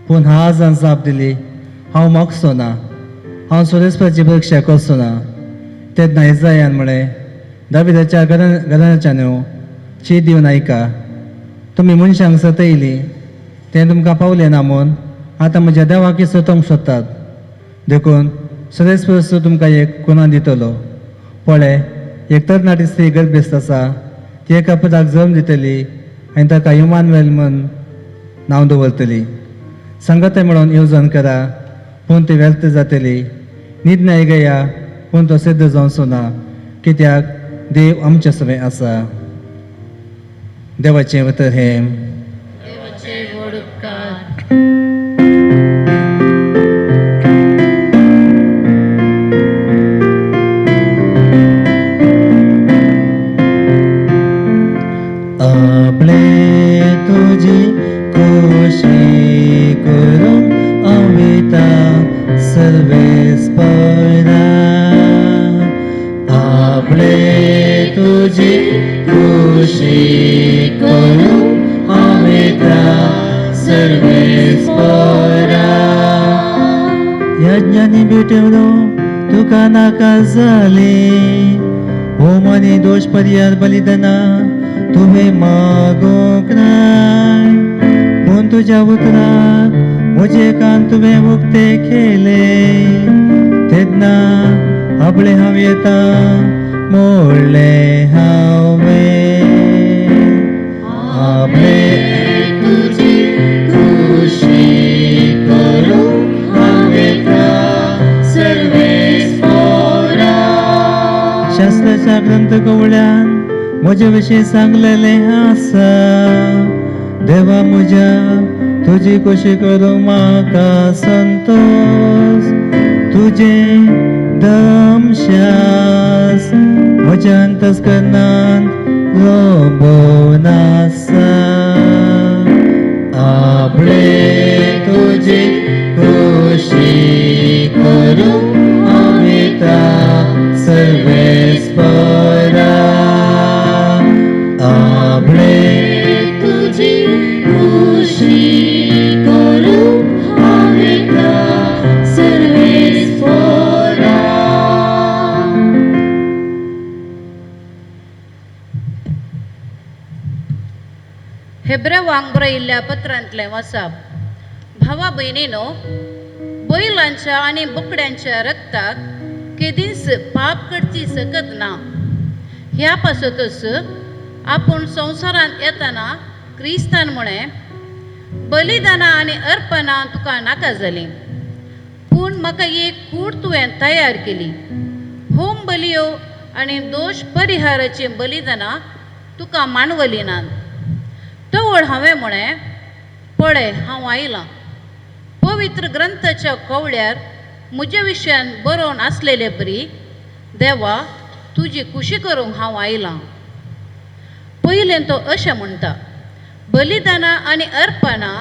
पूण हाजान जाप दिली, हांव मागचो ना, हांव सुरेस्पराची परिक्षा करचो ना. तेन्ना इजायान म्हळें, दाविदाच्या घराण्याच्या न्हू शी दिवन आयका, तुमी मनशांक सतयली तें तुमकां पावलें ना म्हूण आतां म्हज्या देवाक सतोवंक सोदतात. देखून सरेस्पर तुमकां एक कुना दितलो. पळय, एक तरणाटी स्त्री गर्भेस्त आसा, ती एका पुताक जल्म दितली आनी ताका इमानुएल म्हूण नांव दवरतली. सांगता म्हणून येवजण करा, पूण ती व्यर्थ जातली. न्हीद नाय गया, पूण तो सिद्ध जावचो ना, कित्याक देव आमचे सवें आसा. देवाचें उतर हें. देवाचे व्हड उपकार. आपले तुजी खोशी करूंक हांव वयता सर्वेस्परा, आपले तुजी खोशी करूंक हांव वयता सर्वेस्परा. यज्ञानी भेटवलो तुका नाका जाली, होम आनी दोश पर्यार बलिदाना तुवें मागूंक नाय. पूण तुज्या उतराक म्हजे कान तुवें उक्ते केले, तेन्ना आपले हांव येता मोडलें हांवें. आपले तुजी खुशी करूंक हांव येता सर्वेस्परा. शास्त्राच्या ग्रंथ कवळ्यान म्हजे विशीं सांगलेलें आसा, देवा म्हज्या तुजी खोशी करूंक म्हाका संतोश. तुजें दमशास म्हज्या अंतस्करणांत लोबोवन आसा. आपले तुजी खोशी करूंक हांव वयता सर्वेस्परा, आपले तुजी खुशी करूंक हांव वयता सर्वेस्परा. हेब्रेवांक बरयिल्ल्या पत्रांतलें वाचप. भावा भयणीनो, बैलांच्या आनी बोकड्यांच्या रक्ताक केदींच पाप करची सकत ना. ह्या पासतच आपूण संवसारांत येतना क्रिस्तान म्हळें, बलिदानां आनी अर्पणां तुका नाका जालीं, पूण म्हाका एक कूड तुवें तयार केली. होम बलियो आनी दोश परिहाराचीं बलिदानां तुका मानवली नात. तवळ हांवें म्हळें, पळय हांव आयलां. पवित्र ग्रंथाच्या कवळ्यार म्हज्या विशयान बरोवन आसलेले परी देवा तुजी खुशी करूंक हांव आयलां. पयलें तो अशें म्हणटा, बलिदानां आनी अर्पणां,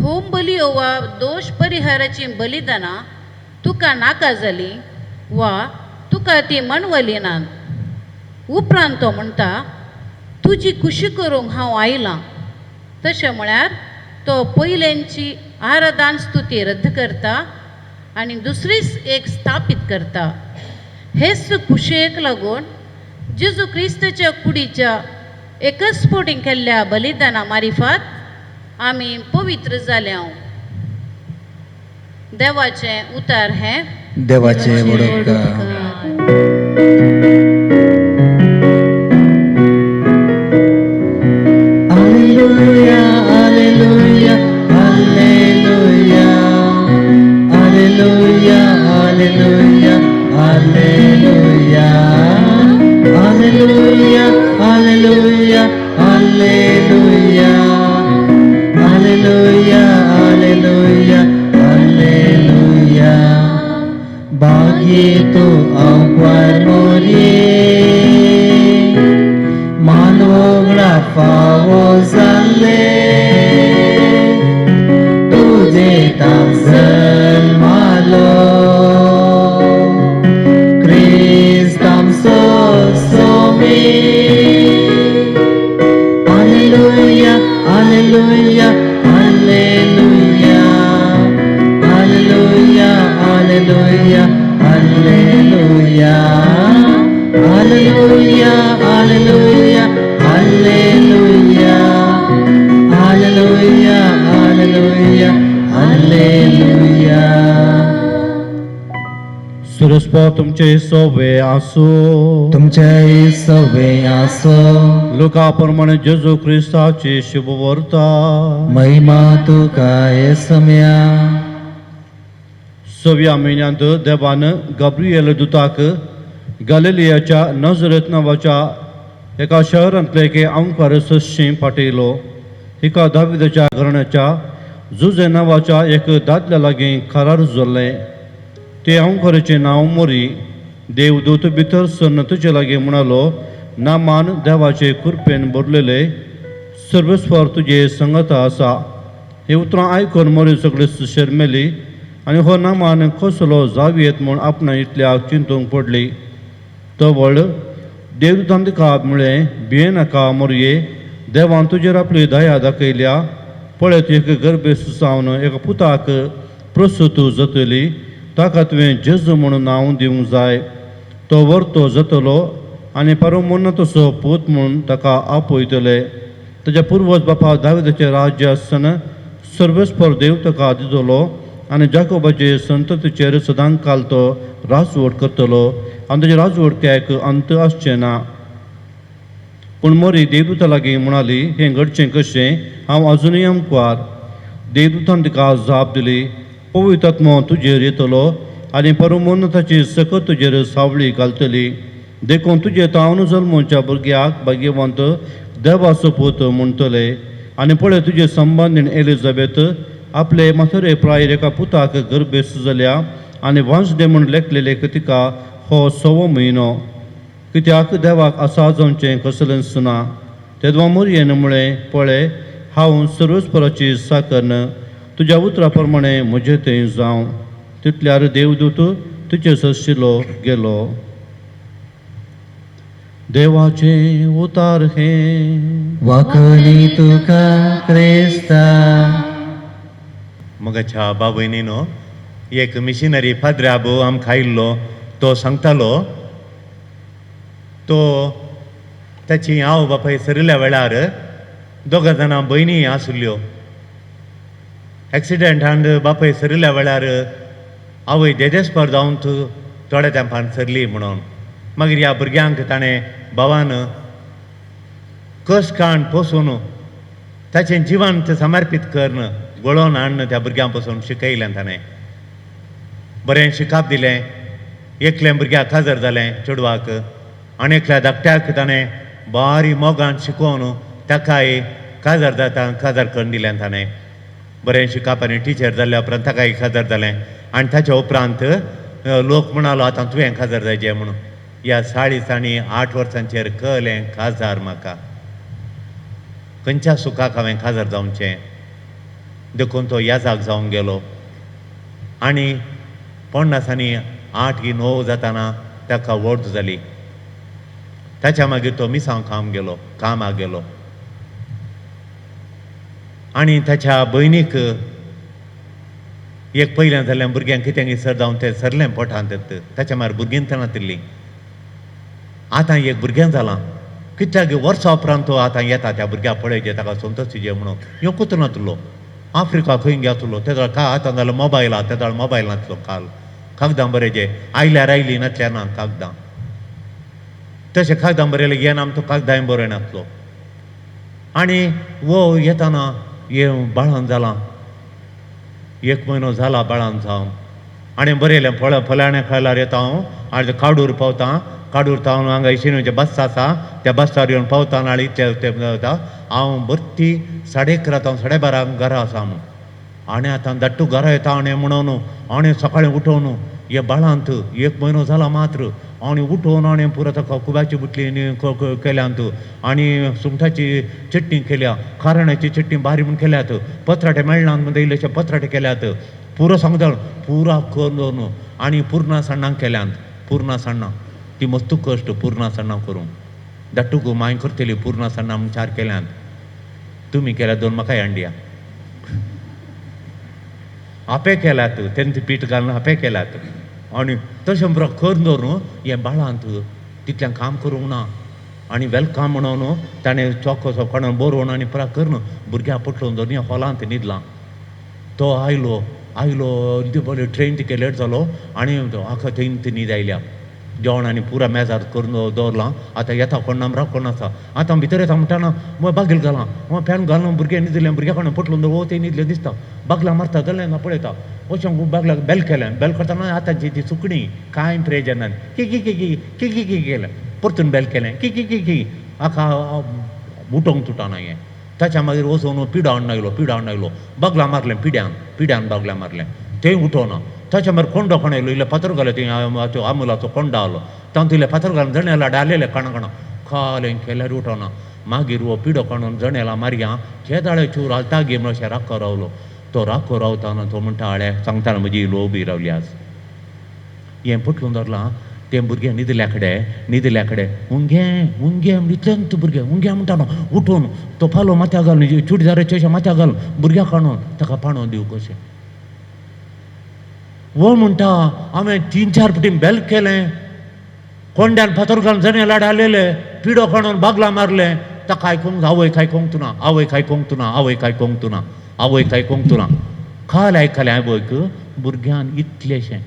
होम बलियो वा दोश परिहाराचीं बलिदानां तुका नाका जालीं वा तुका ती मानवली नात. उपरांत तो म्हणटा, तुजी खुशी करूंक हांव आयलां. तशें म्हळ्यार तो पयल्यांची आराधन स्तुती रद्द करता आनी दुसरीच एक स्थापीत करता. हेच खुशयेक लागून जेजू क्रिस्ताच्या कुडीच्या एकच फावटी केल्ल्या बलिदाना मारिफात आमी पवित्र जाल्या. देवाचें उतार हें. देवाचें वडोपकार. Alleluia, alleluia, alleluia, alleluia, alleluia, alleluia, alleluia, alleluia, alleluia, alleluia, alleluia, alleluia. बागेतो आंकवार मोरये, मानवगडा फावो जाल्ले, तुजे जल्मालो क्रिस्त आमचो Somi. Alleluia, alleluia, alleluia, alleluia, alleluia, alleluia, alleluia, alleluia, alleluia, alleluia, alleluia, alleluia. सुरस्पा तुमचे सोवे आसूं. तुमचे सवे आसो. लुका प्रमाणे जेजू क्रिस्ताची शुभवार्ता. महिमा तुका येसम्या. सव्या म्हयन्यांत देवान गाब्रिएल दुताक गालिलियाच्या नजरेत नांवाच्या एका शहरांतले एके आंकार सशी पाठयलो. हिका दाविदाच्या घराण्याच्या जुजे नांवाच्या एक दादल्या लागीं करार जाल्लें. ते आंकाराचें नांव मोरी. देवदूत भितर सरन तुजे लागीं म्हणालो, नामान देवाचे कृपेन भरलेले, सर्वेस्वर तुजे संगता आसा. ही उतरां आयकून मोरी सगळी शर्मेली आनी हो नामान कसलो जावयेत म्हूण आपणा इतल्याक चिंतूंक पडली. तवळ देवदूतान तिका म्हळें, भियेनाका मोरये, देवान तुजेर आपली दया दाखयल्या. पळयत एक गर्भेस्त जावन एका पुताक प्रसूत जातली. ताका तुवें जेजू म्हणून नांव दिवंक जाय. तो वर्तो जातलो आनी परमोन्न तसो पूत म्हूण ताका आपयतले. ताच्या पुर्वज बापा दाविदाचें राज्य आसतना सर्वेस्पर देव ताका दितलो आनी जाकोबाचे संततीचेर सदांच काल तो राजवट करतलो आनी ताच्या राजवटक्याक अंत आसचें ना. पूण मोरी देवदूता लागीं म्हणाली, हें घडचें कशें? हांव अजुनूय आमकार. देवदूतान तिका जाप दिली, पवित्र आत्मो तुजेर येतलो आनी परमोन्न ताची सकत तुजेर सावळी घालतली. देखून तुजे तावन जल्मोच्या भुरग्याक भाग्यवंत देवाचो पूत म्हणटले. आनी पळय तुजे संबंदीन एलिझाबेथ आपले म्हातारे प्रायर एका पुताक गर्भेस्त जाल्या आनी वांजडे म्हूण लेखलेले तिका हो सवो म्हयनो. कित्याक देवाक आसा जावचें कसलेंच ना. तेदवा मोरयेन म्हळें, पळय हांव सर्वेस्पराची साकर्न, तुज्या उतरा प्रमाणे म्हजें थंय जावं. तितल्यार देवदूत तुजे सशिलो गेलो. देवाचें उतार हें. वाकणी तुका क्रिस्ता. मगाच्या बाबयनीनो एक मिशनरी फादराबो आमकां आयिल्लो. तो सांगतालो, तो ताची आवय बापाय सरिल्ल्या वेळार दोगां जाणां भयणी आसल्यो. एक्सिडंटान बापाय सरिल्ल्या वेळार आवय देदेस्पर जावन थोड्या तेंपान सरली म्हणून. मागीर ह्या भुरग्यांक ताणें भावान कश्ट पोसून ताचें जिवन समर्पीत करून गोळोवन हाडून त्या भुरग्यां पसून शिकयलें ताणें. बरें शिकाप दिलें. एकलें भुरग्याक काजर जालें चेडवाक आनी एकल्या धाकट्याक ताणें बारी मोगान शिकोवन ताकाय काजार जाता काजार करून दिलें ताणें. बरें शिकाप आनी टिचर जाल्या उपरांत ताकाय काजार जालें आनी ताच्या उपरांत लोक म्हणालो आतां तुवें काजार जायचें म्हणून. ह्या 48 वर्सांचेर कळ्ळें काजार म्हाका खंयच्या सुखाक हांवें काजार जावचें. देखून तो याजाक जावन गेलो आनी 58 की 9 जाताना ताका वोर्द जाली. ताच्या मागीर तो मिसांव काम गेलो, कामाक गेलो आनी ताच्या भयणीक एक पयलें जाल्यार भुरग्यांक कितें सर जावन तें सरलें पोटांत. ताच्या मागीर भुरगीं नातिल्लीं. आतां एक भुरगें जालां. कित्याक वर्सां उपरांत तो आतां येता त्या भुरग्याक पळयचें ताका संतोश म्हणून. ह्यो कुत्र नातलो आफ्रिका खंय घेतलो तेदळ का आतां जाल्यार मोबायल आहा, तेदळ मोबायल नासलो. काल कागदां बरयचे आयल्यार आयली नासल्यार ना कागदां. तशें कागदां बरयलें येना आमचो कागदांय बरय नासलो. आनी वो येताना हे बाळान जालां, 1 म्हयनो जाला बाळान जावन आनी बरयलें फळ फलाण्या खायल्यार येता हांव आनी काडूर पावता, काडूर तावन हांगा इशिनूचें बस आसा त्या बसार येवन पावता आनी इतले ते हांव भरती 11:30 हांव 12:30 घरा आसा म्हणून. आनी आतां धाट्टू घरा येता आनी म्हणून आनी सकाळीं उठोवन हे बाळांत 1 म्हयनो जाला मात्र आनी उठोवन आनी पुरो ताका कुब्याची बुटली केल्यांत आनी सुंगटाची चटणी केल्या, खारण्याची चटणी बारी म्हूण केल्यात, पत्राटे मेळना म्हणटा इल्लेशे पत्राटे केल्यात, पुरो सांगता पुरा करून आनी पुर्णा साण्णां केल्यांत. पुर्णा साण्णां ती मस्त कश्ट पुर्णा साण्णां करूंक धाट्टूक मांय करतली पुर्णा साण्णां म्हूण 4 केल्यांत. तुमी केल्या 2 म्हाकाय हांडिया. आपे केल्यात तेंचे पीठ घालून आपे केल्यात आनी तशें बरो करून दवरून हें बाळांत तितलें काम करूंक ना आनी welcome म्हणून ताणें चोकोसो कोणा बरोवन आनी पुरा करून भुरग्याक पटलोवन दवरून हॉलांत न्हिदलां. तो आयलो आयलो बरें ट्रेन तिके लेट जालो आनी आतां थंय ती न्हीद आयल्या. जेवण आनी पुरा मेजार करून दवरलां. आतां येता कोण ना कोण आसा आतां भितर येता म्हणटा ना बागेल घालां पॅन घालून भुरगें न्हिदलें भुरग्या कोणा पटलून दवर तें न्हिदलें दिसता बागलां मारता जाल्यार ना पळयता अशें बागलाक बेल केलें. बेल करतना आतांची ती सुकणी कांय प्रेजन ना की की की की की की की केलें परतून बेल केलें की की की की आका उठोवंक तुटना हें. ताच्या मागीर वचून पिडो हाडून आयलो, पिडो हाडून आयलो बागलां मारलें पिड्यान पिड्यान बागलां मारलें तें उठोवना. ताच्या मागीर कोंडो कोण आयलो इल्ले फातर घाले थंय आमुलाचो कोंडो आलो तातूंत इल्ले फातर घालून जणेला डालेले कणा कणा खालें केल्यार उठोवना. मागीर हो पिडो काडून जणेला मारया केदाळे चूर हालता गे म्हणून अशें राखो रावलो. तो राखो रावताना तो म्हणटा आळे सांगताना म्हजी लो उबी रावली आज हें पटलून दवरलां. तें भुरगें न्हिदल्या कडेन न्हिदल्या कडेन हुंगे हुंगे इतलें भुरगें हुंगे म्हणटा न्हू उठून तो पालो माथ्या घालून चुडीदाराचें अशें माथ्या घालून भुरग्याक काडून ताका पाणोवन दिवं कशें. वो म्हणटा हांवें 3-4 फावटी बेल केलें, कोंड्यान फातर घालून जनेला डालेले, पिडो काडून बागलां मारलें, ताका आयकूंक आवय आयकूंक तुना, आवय आयकूंक तुना, आवय आयकूंक तुना, आवय आयकूंक तुना. काल आयकलें आवयक भुरग्यान इतलेशें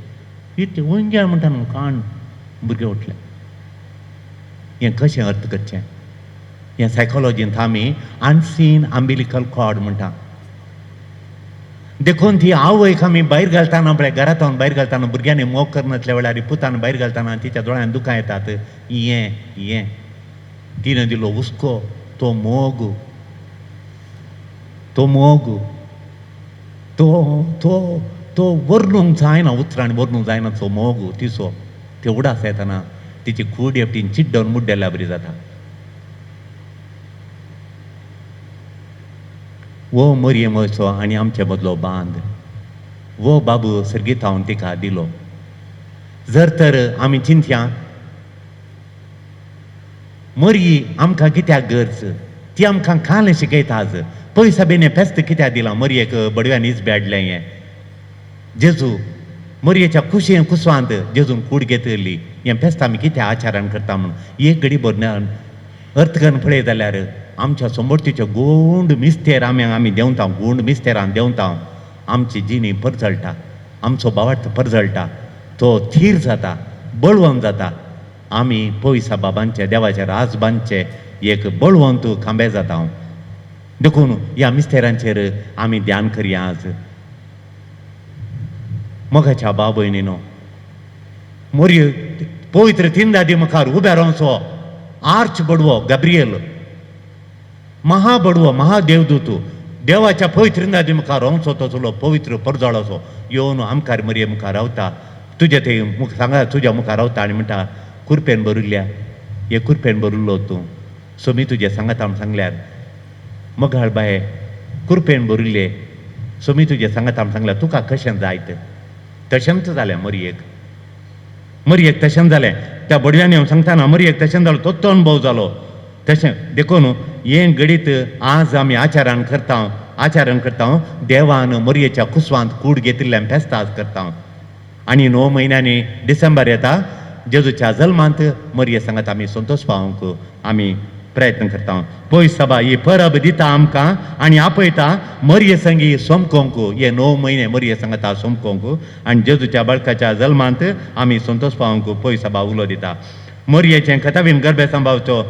इतलें हुंग्या म्हणटा न्हू कान भुरगें उठलें. हें कशें अर्थ करचें? हें सायकोलॉजींत आमी अनसीन अंबिलिकल कॉर्ड म्हणटा. देखून ती आवयक आमी भायर घालतना पळय घरांत भायर घालतना भुरग्यांनी मोग करनासल्या वेळार पुतान भायर घालतना तिच्या दोळ्यान दुकां येतात. हें हें तिणें दिलो हुस्को, तो मोग, तो मोग तो तो तो वर्णूंक जायना, उतरांनी वर्णूंक जायना तो मोग तिचो. ते उडास येतना तिची कूड एकटीन चिड्डोवन मुड्डेल्या बरी जाता. वो मरयेमचो आनी आमचे मदलो बांद वो बाबू सर्गीतावन तिका दिलो. जर तर आमी चिंतया मरयी आमकां कित्याक गरज, ती आमकां काल शिकयता आज. पयसा बेने फेस्त कित्याक दिलां मरयेक बडव्यांनीच बेडलें हें. जेजू मरयेच्या कुशें कुसवांत जेजून कूड घेतली. हें फेस्त आमी कित्याक आचारान करता म्हणून एक घडी भर अर्थ करून पळयत जाल्यार आमच्या समोरतीचे गोंड मिस्तेर आमी आमी देंवता, गोंड मिस्तेरान देंवता, आमची जिणी परजळटा, आमचो भावार्थ परजळटा, तो थीर जाता, बळवंत जाता. आमी पयसा बाबांचे देवाचे राज बांदचे एक बळवंत खांबे जाता. देखून ह्या मिस्तेरांचेर आमी ध्यान करया आज. मोगाच्या बाब भयणीनो, मोरये पवित्र तिनदादी मुखार उबे रावचो आर्च बडवो गब्रियल महाबडवो महादेवदूत देवाच्या पवित्र तिनदादी मुखार रावचो तसलो पवित्र परजळाचो येवन आमकार मरये मुखार रावता, तुज्या ते सांगा तुज्या मुखार रावता आनी म्हणटा कुरपेन भरिल्ल्या, हे कुरपेन भरिल्लो तूं सोमी तुजें सांगात आम सांगल्यार मगाळ बाये कुरपेन भरिल्ले सोमी तुजें सांगात आम सांगल्यार तुका कशें जायत. तशेंच जालें मरयेक, मरयेक तशेंच जालें. त्या बडव्यांनी हांव सांगतना मरयेक तशेंच जालो, तो अणभव जालो तशें. देखून हें घडीत आज आमी आचरण करता, आचरण करता देवान मरयेच्या कुसवांत कूड घेतिल्ल्यान फेस्तां आज करता. आनी 9 म्हयन्यांनी डिसेंबर येता, जेजूच्या जल्मांत मरये सांगात आमी संतोश पावोवंक आमी प्रयत्न करता. पयस सभा ही परब दिता आमकां आनी आपयता मरये संगी सोमकोंक. हे 9 म्हयने मरये सांगता सोमकोंक आनी जेजूच्या बाळकाच्या जल्मांत आमी संतोश पावोवंक पयस सभा उलो दिता. मरयेचें कथावीन गर्भ सांबावचो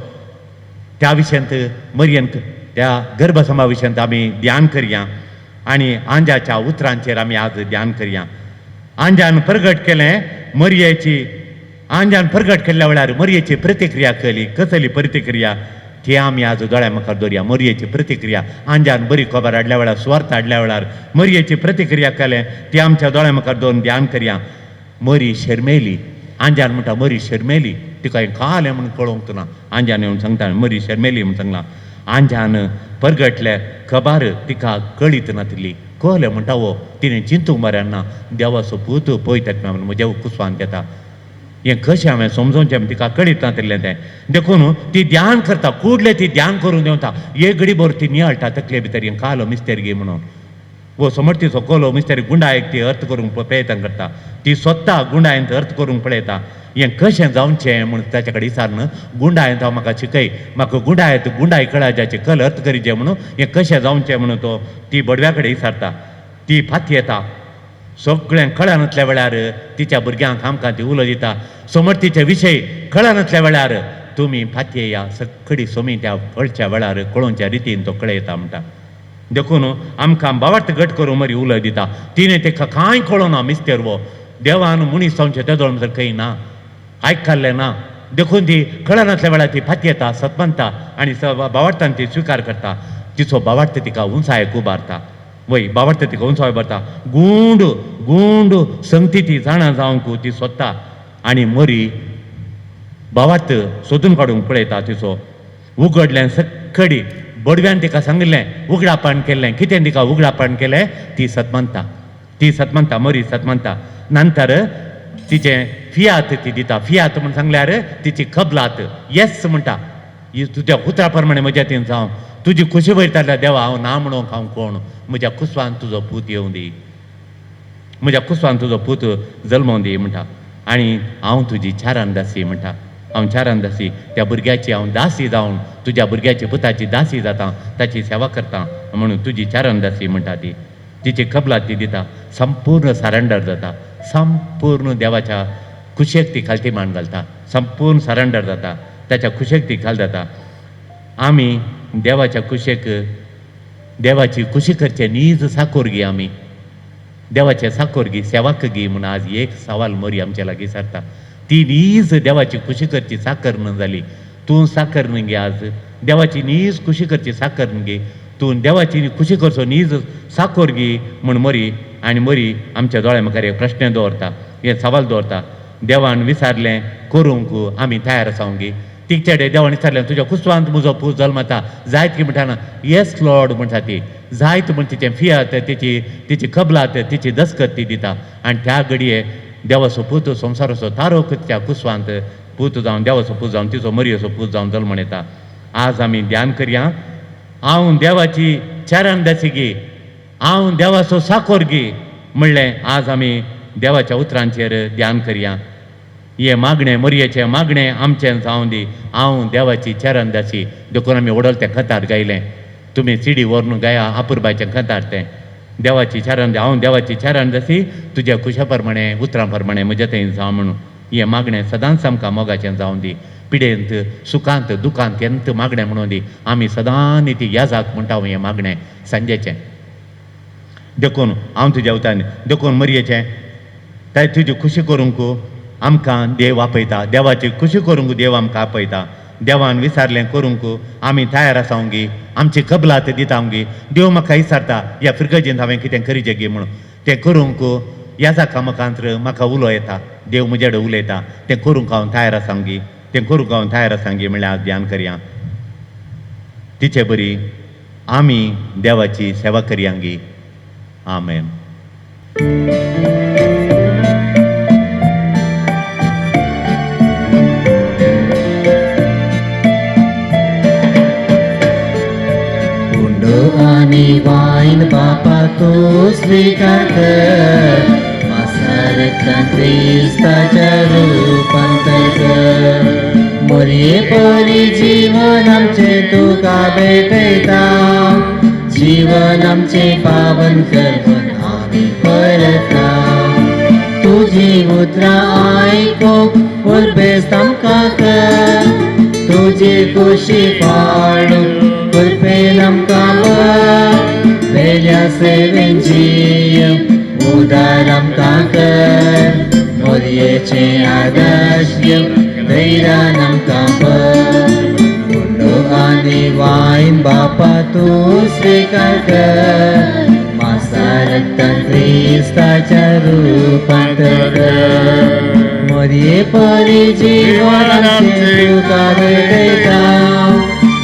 त्या विशयांत मरयेन त्या गर्भसंभाव विशयांत आमी ध्यान करया आनी आंजाच्या उतरांचेर आमी आज ध्यान करया. आंजान प्रगट केलें मरयेची, आंजान प्रगट केल्ल्या वेळार मरयेची प्रतिक्रिया केली, कसली प्रतिक्रिया ती आमी आज दोळ्या मुखार दवरया. मरयेची प्रतिक्रिया आंजान बरी खबर हाडल्या वेळार, सुवार्थ हाडल्या वेळार मरयेची प्रतिक्रिया केलें ती आमच्या दोळ्या मुखार दवरून ध्यान करया. मरी शर्मेली, आंजान म्हणटा मरी शर्मेली, तिका कालें म्हणून कळोवंक ना. आंजान येवन सांगता मरी शर्मेली म्हणून सांगलां. आंजान परगटले खबर तिका कळीत नातिल्ली, कळलें म्हणटा वो तिणें चिंतूंक बरें ना, देवाचो पूत पळयतात म्हणून म्हज्या कुसवान येता, हें कशें हांवें समजोवचें तिका कळीत नातिल्लें तें. देखून ती ध्यान करता, कुडलें ती ध्यान करून देंवता, एक घडी भर ती नियाळटा तकले भितर हें कालो मिस्तेर गे म्हणून. वो समर्थीचो कोलो मिस्तेर गुंडायक ती अर्थ करूंक प्रयत्न करता, ती स्वता गुंडायन अर्थ करूंक पळयता, हें कशें जावचें म्हूण ताच्या कडेन विचारून गुंडायन हांव म्हाका शिकय, म्हाका गुंडायत गुंडाय कळाजाचे कल अर्थ करीचे म्हणून हें कशें जावचें म्हणून तो ती बडव्या कडेन विचारता. ती फाती येता, सगळ्यांक कळनातल्या वेळार तिच्या भुरग्यांक आमकां ती उलो दिता, समर्थीचे विशय कळनातल्या वेळार तुमी फाती या सगळी सोमी त्या कळच्या वेळार कळोवच्या रितीन तो कळयता म्हणटा. देखून आमकां बावार्थ घट करूं मरी उलो दिता. तिणें तेका कांय कळना मिस्तेर वो देवान मनीस जावचें तेदोळ म्हणसर खंय ना, आयकल्लें ना. देखून ती कळनातल्या वेळार ती फाती येता, सतमनता आनी बावार्थान ती स्विकार करता. तिचो बावार्थ तिका उंचायेक उबारता, वय बावार्थ तिका उंचाय उबारता. गुंड गुंड संगती ती जाणा जावंक ती सोदता आनी मरी बावार्थ सोदून काडूंक पळयता. तिचो उगडलें सगळी बडव्यान तिका सांगिल्लें, उगडापण केल्लें, कितें तिका उगडापण केलें ती सतमनता, ती सतमनता, मरी सतमनता. नंतर तिचें फियात ती दिता. फियात म्हूण सांगल्यार तिची कबलात, येस म्हणटा, तुज्या उतरा प्रमाणे म्हज्या तीन जावं, तुजी खुशी वयताल्या देवा हांव ना म्हणूंक हांव कोण, म्हज्या कुसवान तुजो पूत येवं दी, म्हज्या कुसवान तुजो पूत जल्मोवन दी म्हणटा. आनी हांव तुजी चारान दासी म्हणटा, हांव चारान दासी, त्या भुरग्याची हांव दासी जावन तुज्या भुरग्याची पुताची दासी जाता, ताची सेवा करता म्हणून तुजी चारान दासी म्हणटा. ती तिची कबलात ती दिता, संपूर्ण सरेंडर जाता, संपूर्ण देवाच्या खुशेक ती खालती मान घालता, संपूर्ण सरेंडर जाता, ताच्या खुशेक ती खाल जाता. आमी देवाच्या खुशेक, देवाची खुशी करचे नीज साकोरगी, आमी देवाचे साकोरगी सेवाक गी म्हूण आज एक सवाल मोरी आमच्या लागीं सारता. ती नीज देवाची खुशी करची साकर न जाली, तूं साकर न्ही गे आज देवाची नीज खुशी करची साकर न्ही गे, तूं देवाची खुशी करचो नीज साकोर गी म्हूण मोरी. आनी मोरी आमच्या दोळ्या मुखार एक प्रश्न दवरता, हे सवाल दवरता. देवान विचारलें करूंक आमी तयार आसा गे. तिचेडे देवान विचारलें तुज्या कुसवांत म्हजो पूत जल्मता जायत की म्हणटा ना, येस लॉर्ड म्हणटा ती, जायत म्हण तिचें फियात, तिची तिची कबलात, तिची दस्कत ती दिता. आनी त्या घडये देवाचो पूत संवसाराचो तारोक त्या कुसवांत पूत जावन देवाचो पूत जावन तिचो मरयेचो पूत जावन जल्मण येता. आज आमी ध्यान करया, हांव देवाची चरण दासी गी, हांव देवाचो साकोर गी म्हणलें आज आमी देवाच्या उतरांचेर ध्यान करया. हे मागणें मरयेचें मागणें आमचें जावं दी, हांव देवाची चरण दासी. देखून आमी व्हडल तें खतार गायलें, तुमी सिडी व्हरून गाया आपुरबायचें खतार तें देवाची चरण, हांव देवाची चरण दासी तुज्या खुशा प्रमाणे उतरां प्रमाणे म्हज्या थंय जावं म्हणून. हें मागणें सदांच आमकां मोगाचें जावन दी. पिडेंत सुखांत दुखांत येंत मागणें म्हणून दी. आमी सदां ती याजाक म्हणटा हें मागणें सांजेचें. देखून हांव तुज्या वतान देखून मरयेचें ताय तुजी खुशी करूंक आमकां देव आपयता. देवाची खुशी करूंक देव आमकां आपयता. देवान विचारलें करूंक आमी तयार आसा गी, आमची कबलात दिता गी. देव म्हाका विचारता ह्या फिरगजेंत हांवें कितें करीचें गी म्हणून, तें करूंक ह्या कामकांत म्हाका उलो येता. देव म्हजे कडेन उलयता, तें करूंक हांव तयार आसा गी, तें करूंक हांव तयार आसा गी म्हणल्यार आज ध्यान करया. तिचे बरी आमी देवाची सेवा करया गी. आमेन. आनी वायन बापा तूं स्विकार कर, मासारक्तान क्रिस्ताच्या रुपांतर कर. मोरये परी जीवन आमचें तुका भेटयता, जीवन आमचें पावन कर म्हूण आमी परता. तुजी उतरां आयकूंक उर्बेस्त आमकां कर, तुजी खुशी पाळूंक कृपेन आमकां वर. वेल्या सेवेन जीव उदार आमकां कर, मोरयेचें आदर्श घेवन धैर्यान आमकां भर. उंडो आनी वायन बापा तूं स्विकार कर, मासारक्तान क्रिस्ताच्या रुपांतर कर. मोरये परी जीवन आमचें तुका भेटयता,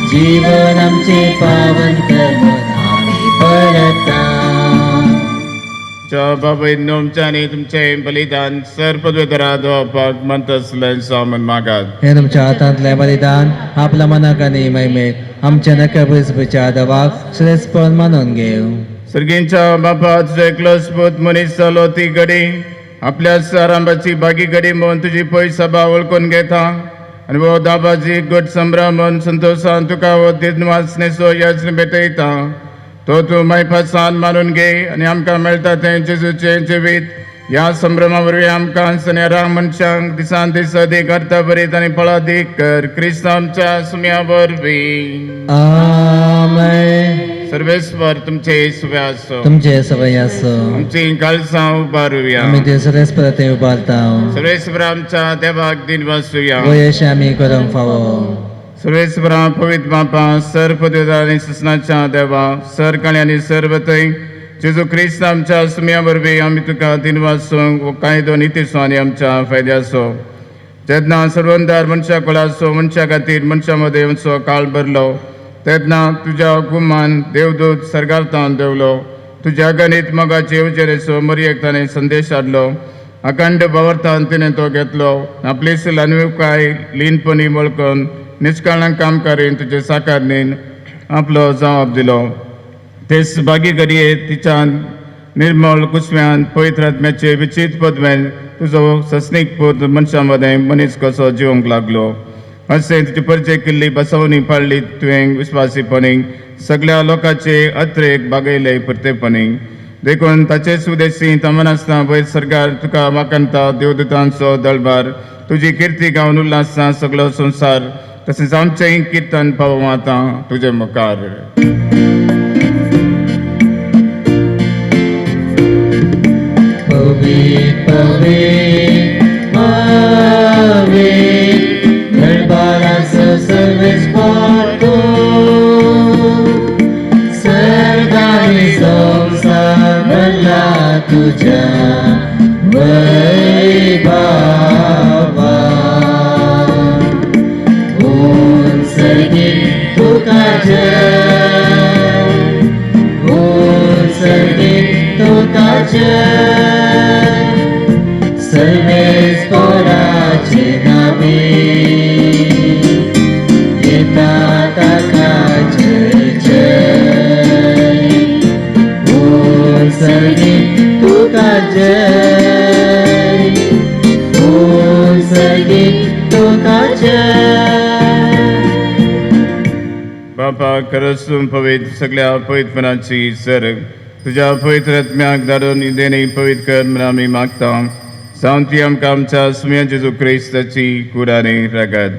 जीवन आमचें पावन कर म्हूण आमी परता. बाबा तुमच्या तुमचें बलिदान सर पदवेतरा दवरपाक मंत सामन मागात. हें तुमच्या हातांतलें बलिदान आपल्या मनाक आनी महिमेक आमच्या नक्या बसपेच्या दवाक श्रेष्ठपण मानून घेवं. सर्गींच्या बापा तुजो एकलोच पूत मनीस जालो ती घडी आपल्या सारांबाची बागी घडी म्हणून तुजी पय सभा वळखून घेता आनी हो दाबाजी गट संभ्रम म्हूण संतोशान तुका हो दिनवासनेचो यत्न भेटयता. तो तूं मायपासान मानून घे आनी आमकां मेळटा तें जेजूचें जिवीत ह्या संभ्रमा वरवीं आमकां सनेरा मनशांक दिसान दीस अदीक अर्थ बरीत आनी फळादीक कर. क्रिस्त आमच्या सुम्या वरवीं. आमेन. सर्वेस्वर तुमचे सुवे आसो. तुमचे सवय आसो. आमची काळसां उबारुया. आमी ते सर्वेस्पर ते उबारता. सर्वेस्वर आमच्या देवाक दिन वासुया. वयश आमी करूंक फावो. सर्वेस्वरा पवित्र बापा सर पदवेदार आनी सुसनाच्या देवा सर काणी आनी सर्वथंय जेजू क्रिस्त आमच्या सुम्या वरवीं आमी तुका दिन वासूंक हो कायदो नितीचो आनी आमच्या फायद्याचो. जेन्ना सर्वंदार मनशा कुळाचो मनशा खातीर मनशा मदें येवचो काळ भरलो तेन्ना तुज्या हुकुमान देवदूत सर्गार्थान देवलो. तुज्या गणीत मोगाचे येवजणेचो मरयेक ताणें संदेश हाडलो. अखंड भावार्थान तिणें तो घेतलो. आपली ल्हानविकाय लीनपणी वळखून निष्काळां काम करीन तुजे साकारणीन आपलो जबाब दिलो. तेच बागी घडये तिच्यान निर्मळ कुसव्यान पवित्र आत्म्याचे विचित पदवेन तुजो सस्नीक पूत मनशां मदें मनीस कसो जिवंक लागलो. अशें तुजी परिचय केल्ली बसवणी पाळ्ळी तुवें विस्वासीपणी सगळ्या लोकांचे अत्रेक बागयले पुरतेपणी. देखून ताचेच उदेशी तमनासतना वयर सरकार तुका वाखाणता देवदूतांचो दळबार तुजी किर्ती गावन उल्लासता सगळो संवसार. तशेंच आमचेंय किर्तन पावोवं आतां तुजे मुखार. पवित्र पवित्र पवित्र दरबाराचो सर्वेस्पर तूं, सर्ग आनी संवसार भरला तुज्या वैभवान. ऊन सर्गीत तुका जय, ऊन सर्गीत तुका जय, सर्वेस्पराचे नावे येता ताका जय जय. ऊन सर्गीत तुका जय, ऊन सर्गीत तुका जय. बापा खरंच तूं पवित्र सगळ्या पवित्रपणाची सर तुज्या पवित्र आत्म्याक धाडून देणी पवित्र कर म्हूण आमी मागता. जावन ती आमकां आमच्या सुम्या जेजू क्रिस्ताची कूड आनी रगत.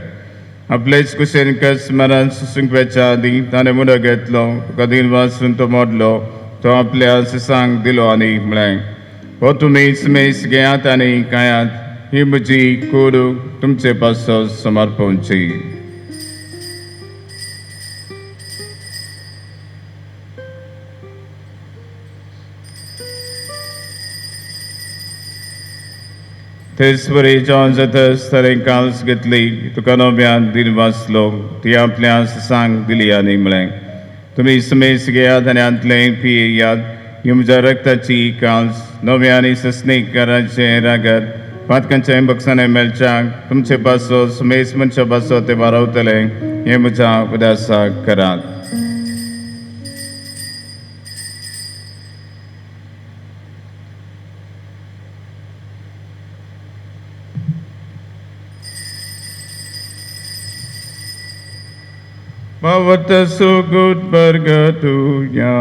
आपलेच कुशेन कस मरण सुसूंक आदी ताणें मुडो घेतलो, तुका वासून तो मोडलो, तो आपल्या सिसांक दिलो आनी म्हळें, हो तुमी सुमेस घेयात आनी खायात, ही म्हजी कूड तुमचे पासत समर्पणची. तेच बरी जेवण जातच ताणें काल्स घेतली, तुका नव्यान दिन वाचलो, ती आपल्या सिसांक दिली आनी म्हळें, तुमी सुमेस घेयात आनी हांतलें पियेयात, ही म्हज्या रक्ताची काल्स, नव्या आनी सस्नीक कराचें रागत, पातकांच्या बक्षाने मेळच्याक तुमचे पासो सुमेस मनशा पासो ते बारावतले, हें म्हज्या उदासाक करात. Bhavata sugut bargatuya.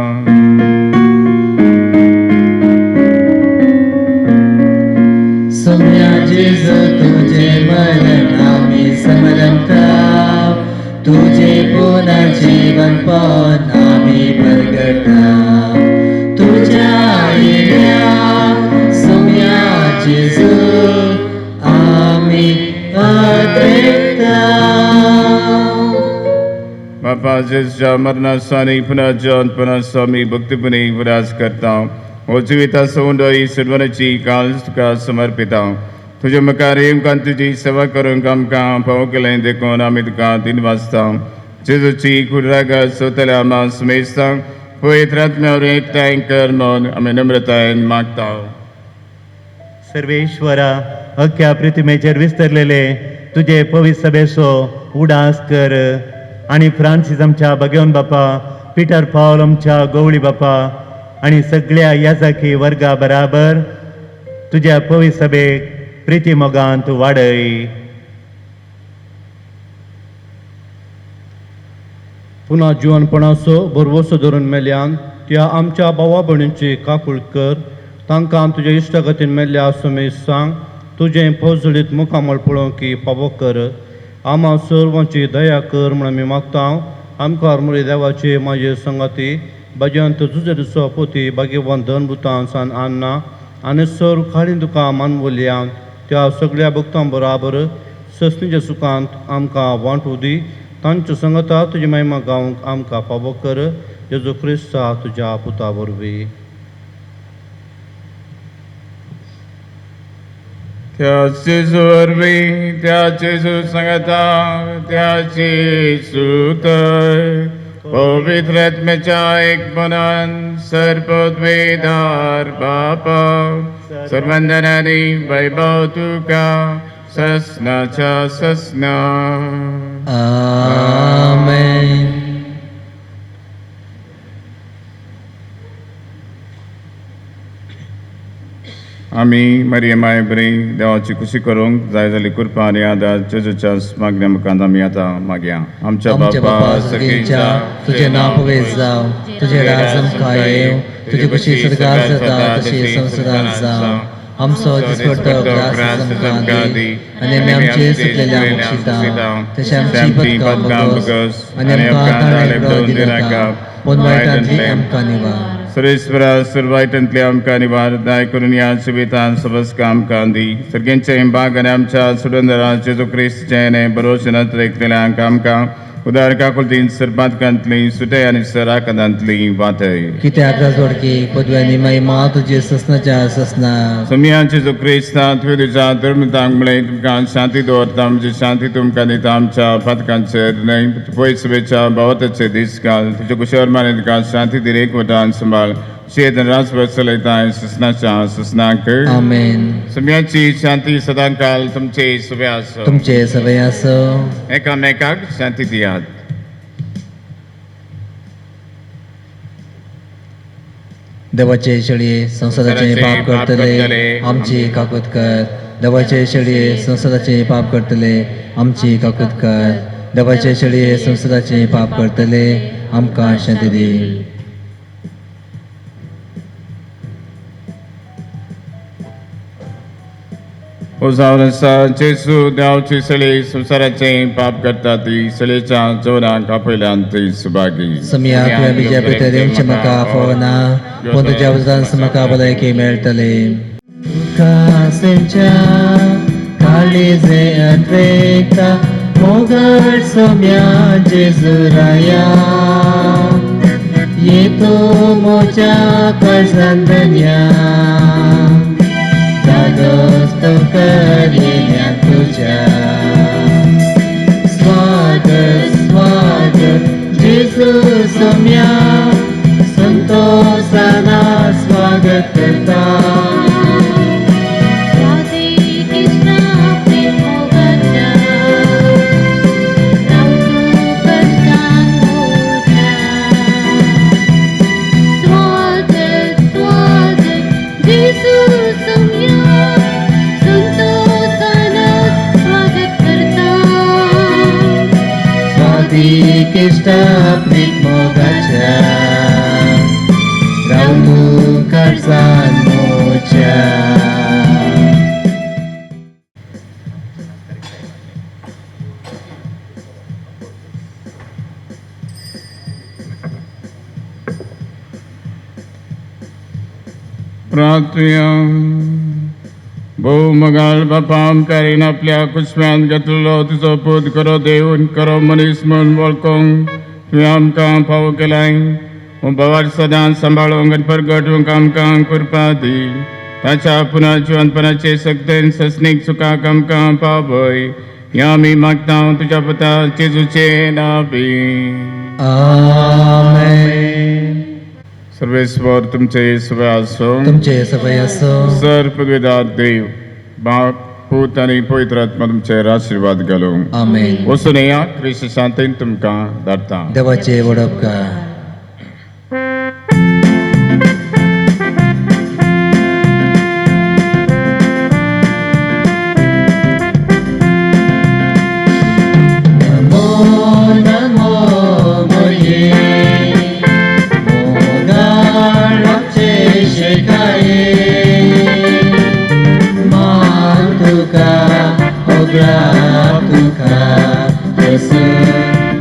Sumya Jesu तुझे मरण आम्ही समरंता, तुझे पुनर्जीवन पण आम्ही प्रगटा. तुझ्या येण्या सुम्या जेजू आम्ही अद्वैता. बापा जेजूच्या मरणाचो आनी पुनर्जीवनपणाचो आमी भक्तीपणी उदास करता. हो जिविताचो उंडो ही सुरवणाची काल्स तुका समर्पिता. तुजे मुखार येवंक तुजी सेवा करूंक आमकां फावो केलें देखून आमी तुका दिन वाचता. जेजूची कुडरागत सोतल्या आमा सुमेस्ता पवित्र आत्म्यावर एकठांय कर म्हूण आमी नम्रतायेन मागता. सर्वेश्वरा, अख्ख्या पृथ्वीचेर विस्तरलेले तुजे पवित्र सभेचो उडास कर आनी फ्रांसीस आमच्या भगवन बापा, पिटर पावल आमच्या गवळी बापा आनी सगळ्या याजाकी वर्गा बराबर तुज्या पवित्र सभेक प्रिती मोगान तूं वाडय. पुन्हा जिवनपणाचो भरवसो धरून मेल्यान त्या आमच्या भावा भयणींची काकूळ कर, तांकां तुज्या इश्टागतीन मेल्ल्या सुमेस सांग, तुजें पोजडीत मुखामळ पळोवंक फावो कर. आमा सर्वांची दया कर म्हूण आमी मागता. आमकां मुरी देवाचे माजे संगाती भजंत जुजेचो पोती भाग्यवान धनभुतान सान आन्ना आनी सर्व खाली तुका मानवल्या त्या सगळ्या भक्तां बराबर सस्नीच्या सुखांत आमकां वांटू दी. तांच्या संगता तुजी महिमा गावंक आमकां फावो कर. जेजू क्रिस्ता तुज्या पुता वरवीं. त्या जेजू वरवीं, त्या जेजू सांगता, त्या जेजूत पवित्र आत्म्याच्या एकपणान सर्वद्वेदार बापा सर्वंदनानी वैभव तुका ससनाच्या ससना. आमेन. आमी मरियमाय बरी देवाची खुशी करूंक जाय जाली कृपा आनी आदार जेजूच्या मागण्या मुखार आमी आतां मागया. आमच्या बापा सर्गेच्या, तुजें नांव पवित्र जावं, तुजें राज आमकां येवं, तुजी खुशी स्वर्गार जाता तशी संवसारांत जावं. आमचो दिसपडटो ग्रास आमकां दी आनी आमी आमचे सुटलेल्या बक्षिता तशें आमची पदकां बगस आनी आमकां ताणें दिनाका, पूण वायटांतली आमकां निवार. सर्वेश्वरा, सर्वायटांतले आमकां निवार दाय करून ह्या जिवितान सबस आमकां दी. सर्गेंचे बाग आनी आमच्या सुडंदरा जेजू क्रिस्ताचें बरोवचे नदरेक आमकां उदार काकुळतीन सरपातकांतली सुटय आनी सराकदांतली वाटय. कित्याक जोडकी पदव्यांनी महिमा तुजी ससनाच्या ससना. समियांचे जो क्रिस्ता तुवें तुज्या धर्मतांक म्हळें, तुमकां शांती दवरता, म्हजी शांती तुमकां दिता. आमच्या पातकांचेर न्हय पयस सभेच्या भावाताचे दीस घाल, तुज्या कुशवर माने तुका शांती दिरेक वटान सांबाळ. शेत राजभर चलयता ससनाच्या ससनाक. आमेन. समियांची शांती सदांकाल तुमचे सभे आसो. तुमचे सभे आसो. एकामेकाक शांती दियात. देवाचे शेळये संवसाराचे पाप करतले आमची काकूत कर. देवाचे शेळये संवसाराचे पाप करतले आमची काकूत कर. देवाचे शेळये संवसाराचे पाप करतले आमकां शांती दी. ओ जावन आसा जेजू देवाची सळी संवसाराचे पाप करता ती सळीच्या जोरांक आपयल्यान ती सुभागी. समिया तुवें म्हज्या भितर येवचें म्हाका फावना, पूण तुज्या उजरान म्हाका भलायकी मेळटली. तुका सेंच्या काळीजे अद्वैता मोगाळ सोम्या जेजुराया, येतो मोच्या काळजान धन्या, जागोस तो करिल्या तुज्या. स्वागत स्वागत जेजू सोम्या, संतोषाना स्वागत करता. स्वादिकिश्ट प्रीत मोगाच्या, राव तूं काळजान मोच्या. प्रार्थुया. भोव मगाळ बापा, आमकारीन आपल्या कुसम्यान घेतलेलो तुजो पूत खरो देव खरो मनीस म्हूण वळखूंक तुवें आमकां फावो केलाय. भवार सदां सांबाळूंक आनी परगटूंक आमकां कृपा दी. ताच्या पुनः जिवनपणाचे सक्तेन ससनीक सुखाक आमकां पावय, ह्या आमी मागता तुज्या पुता जेजूचे नांवी. आमेन. सर्वेस्वर तुमचे सवय आसो. तुमचे सवय आसो. सर पदवीदार देव बाप पूत आनी पवित्र आत्मा तुमचेर आशिर्वाद घालूं. आमेन. वचून येया, क्रिस्त शांतीन तुमकां धाडटा. देवाचे वडपकार. नमो नमो मोरये, मोगाळ आमचे शेकाये, मान तुका होगळा तुका, प्रसन्न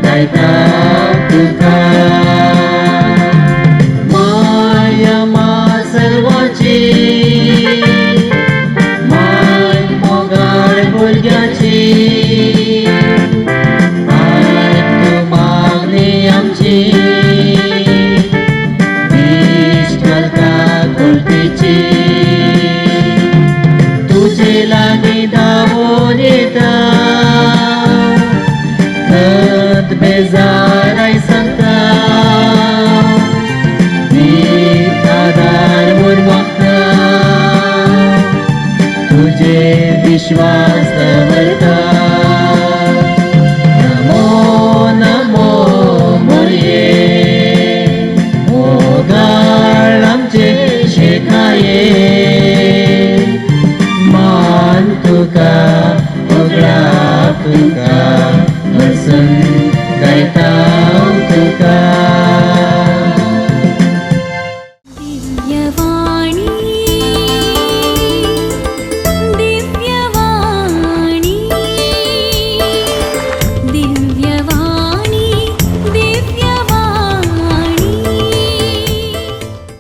गायता तुका. माया मा सर्वाची, माय मोगाळ भुरग्याची, आयक तूं मागणी आमची,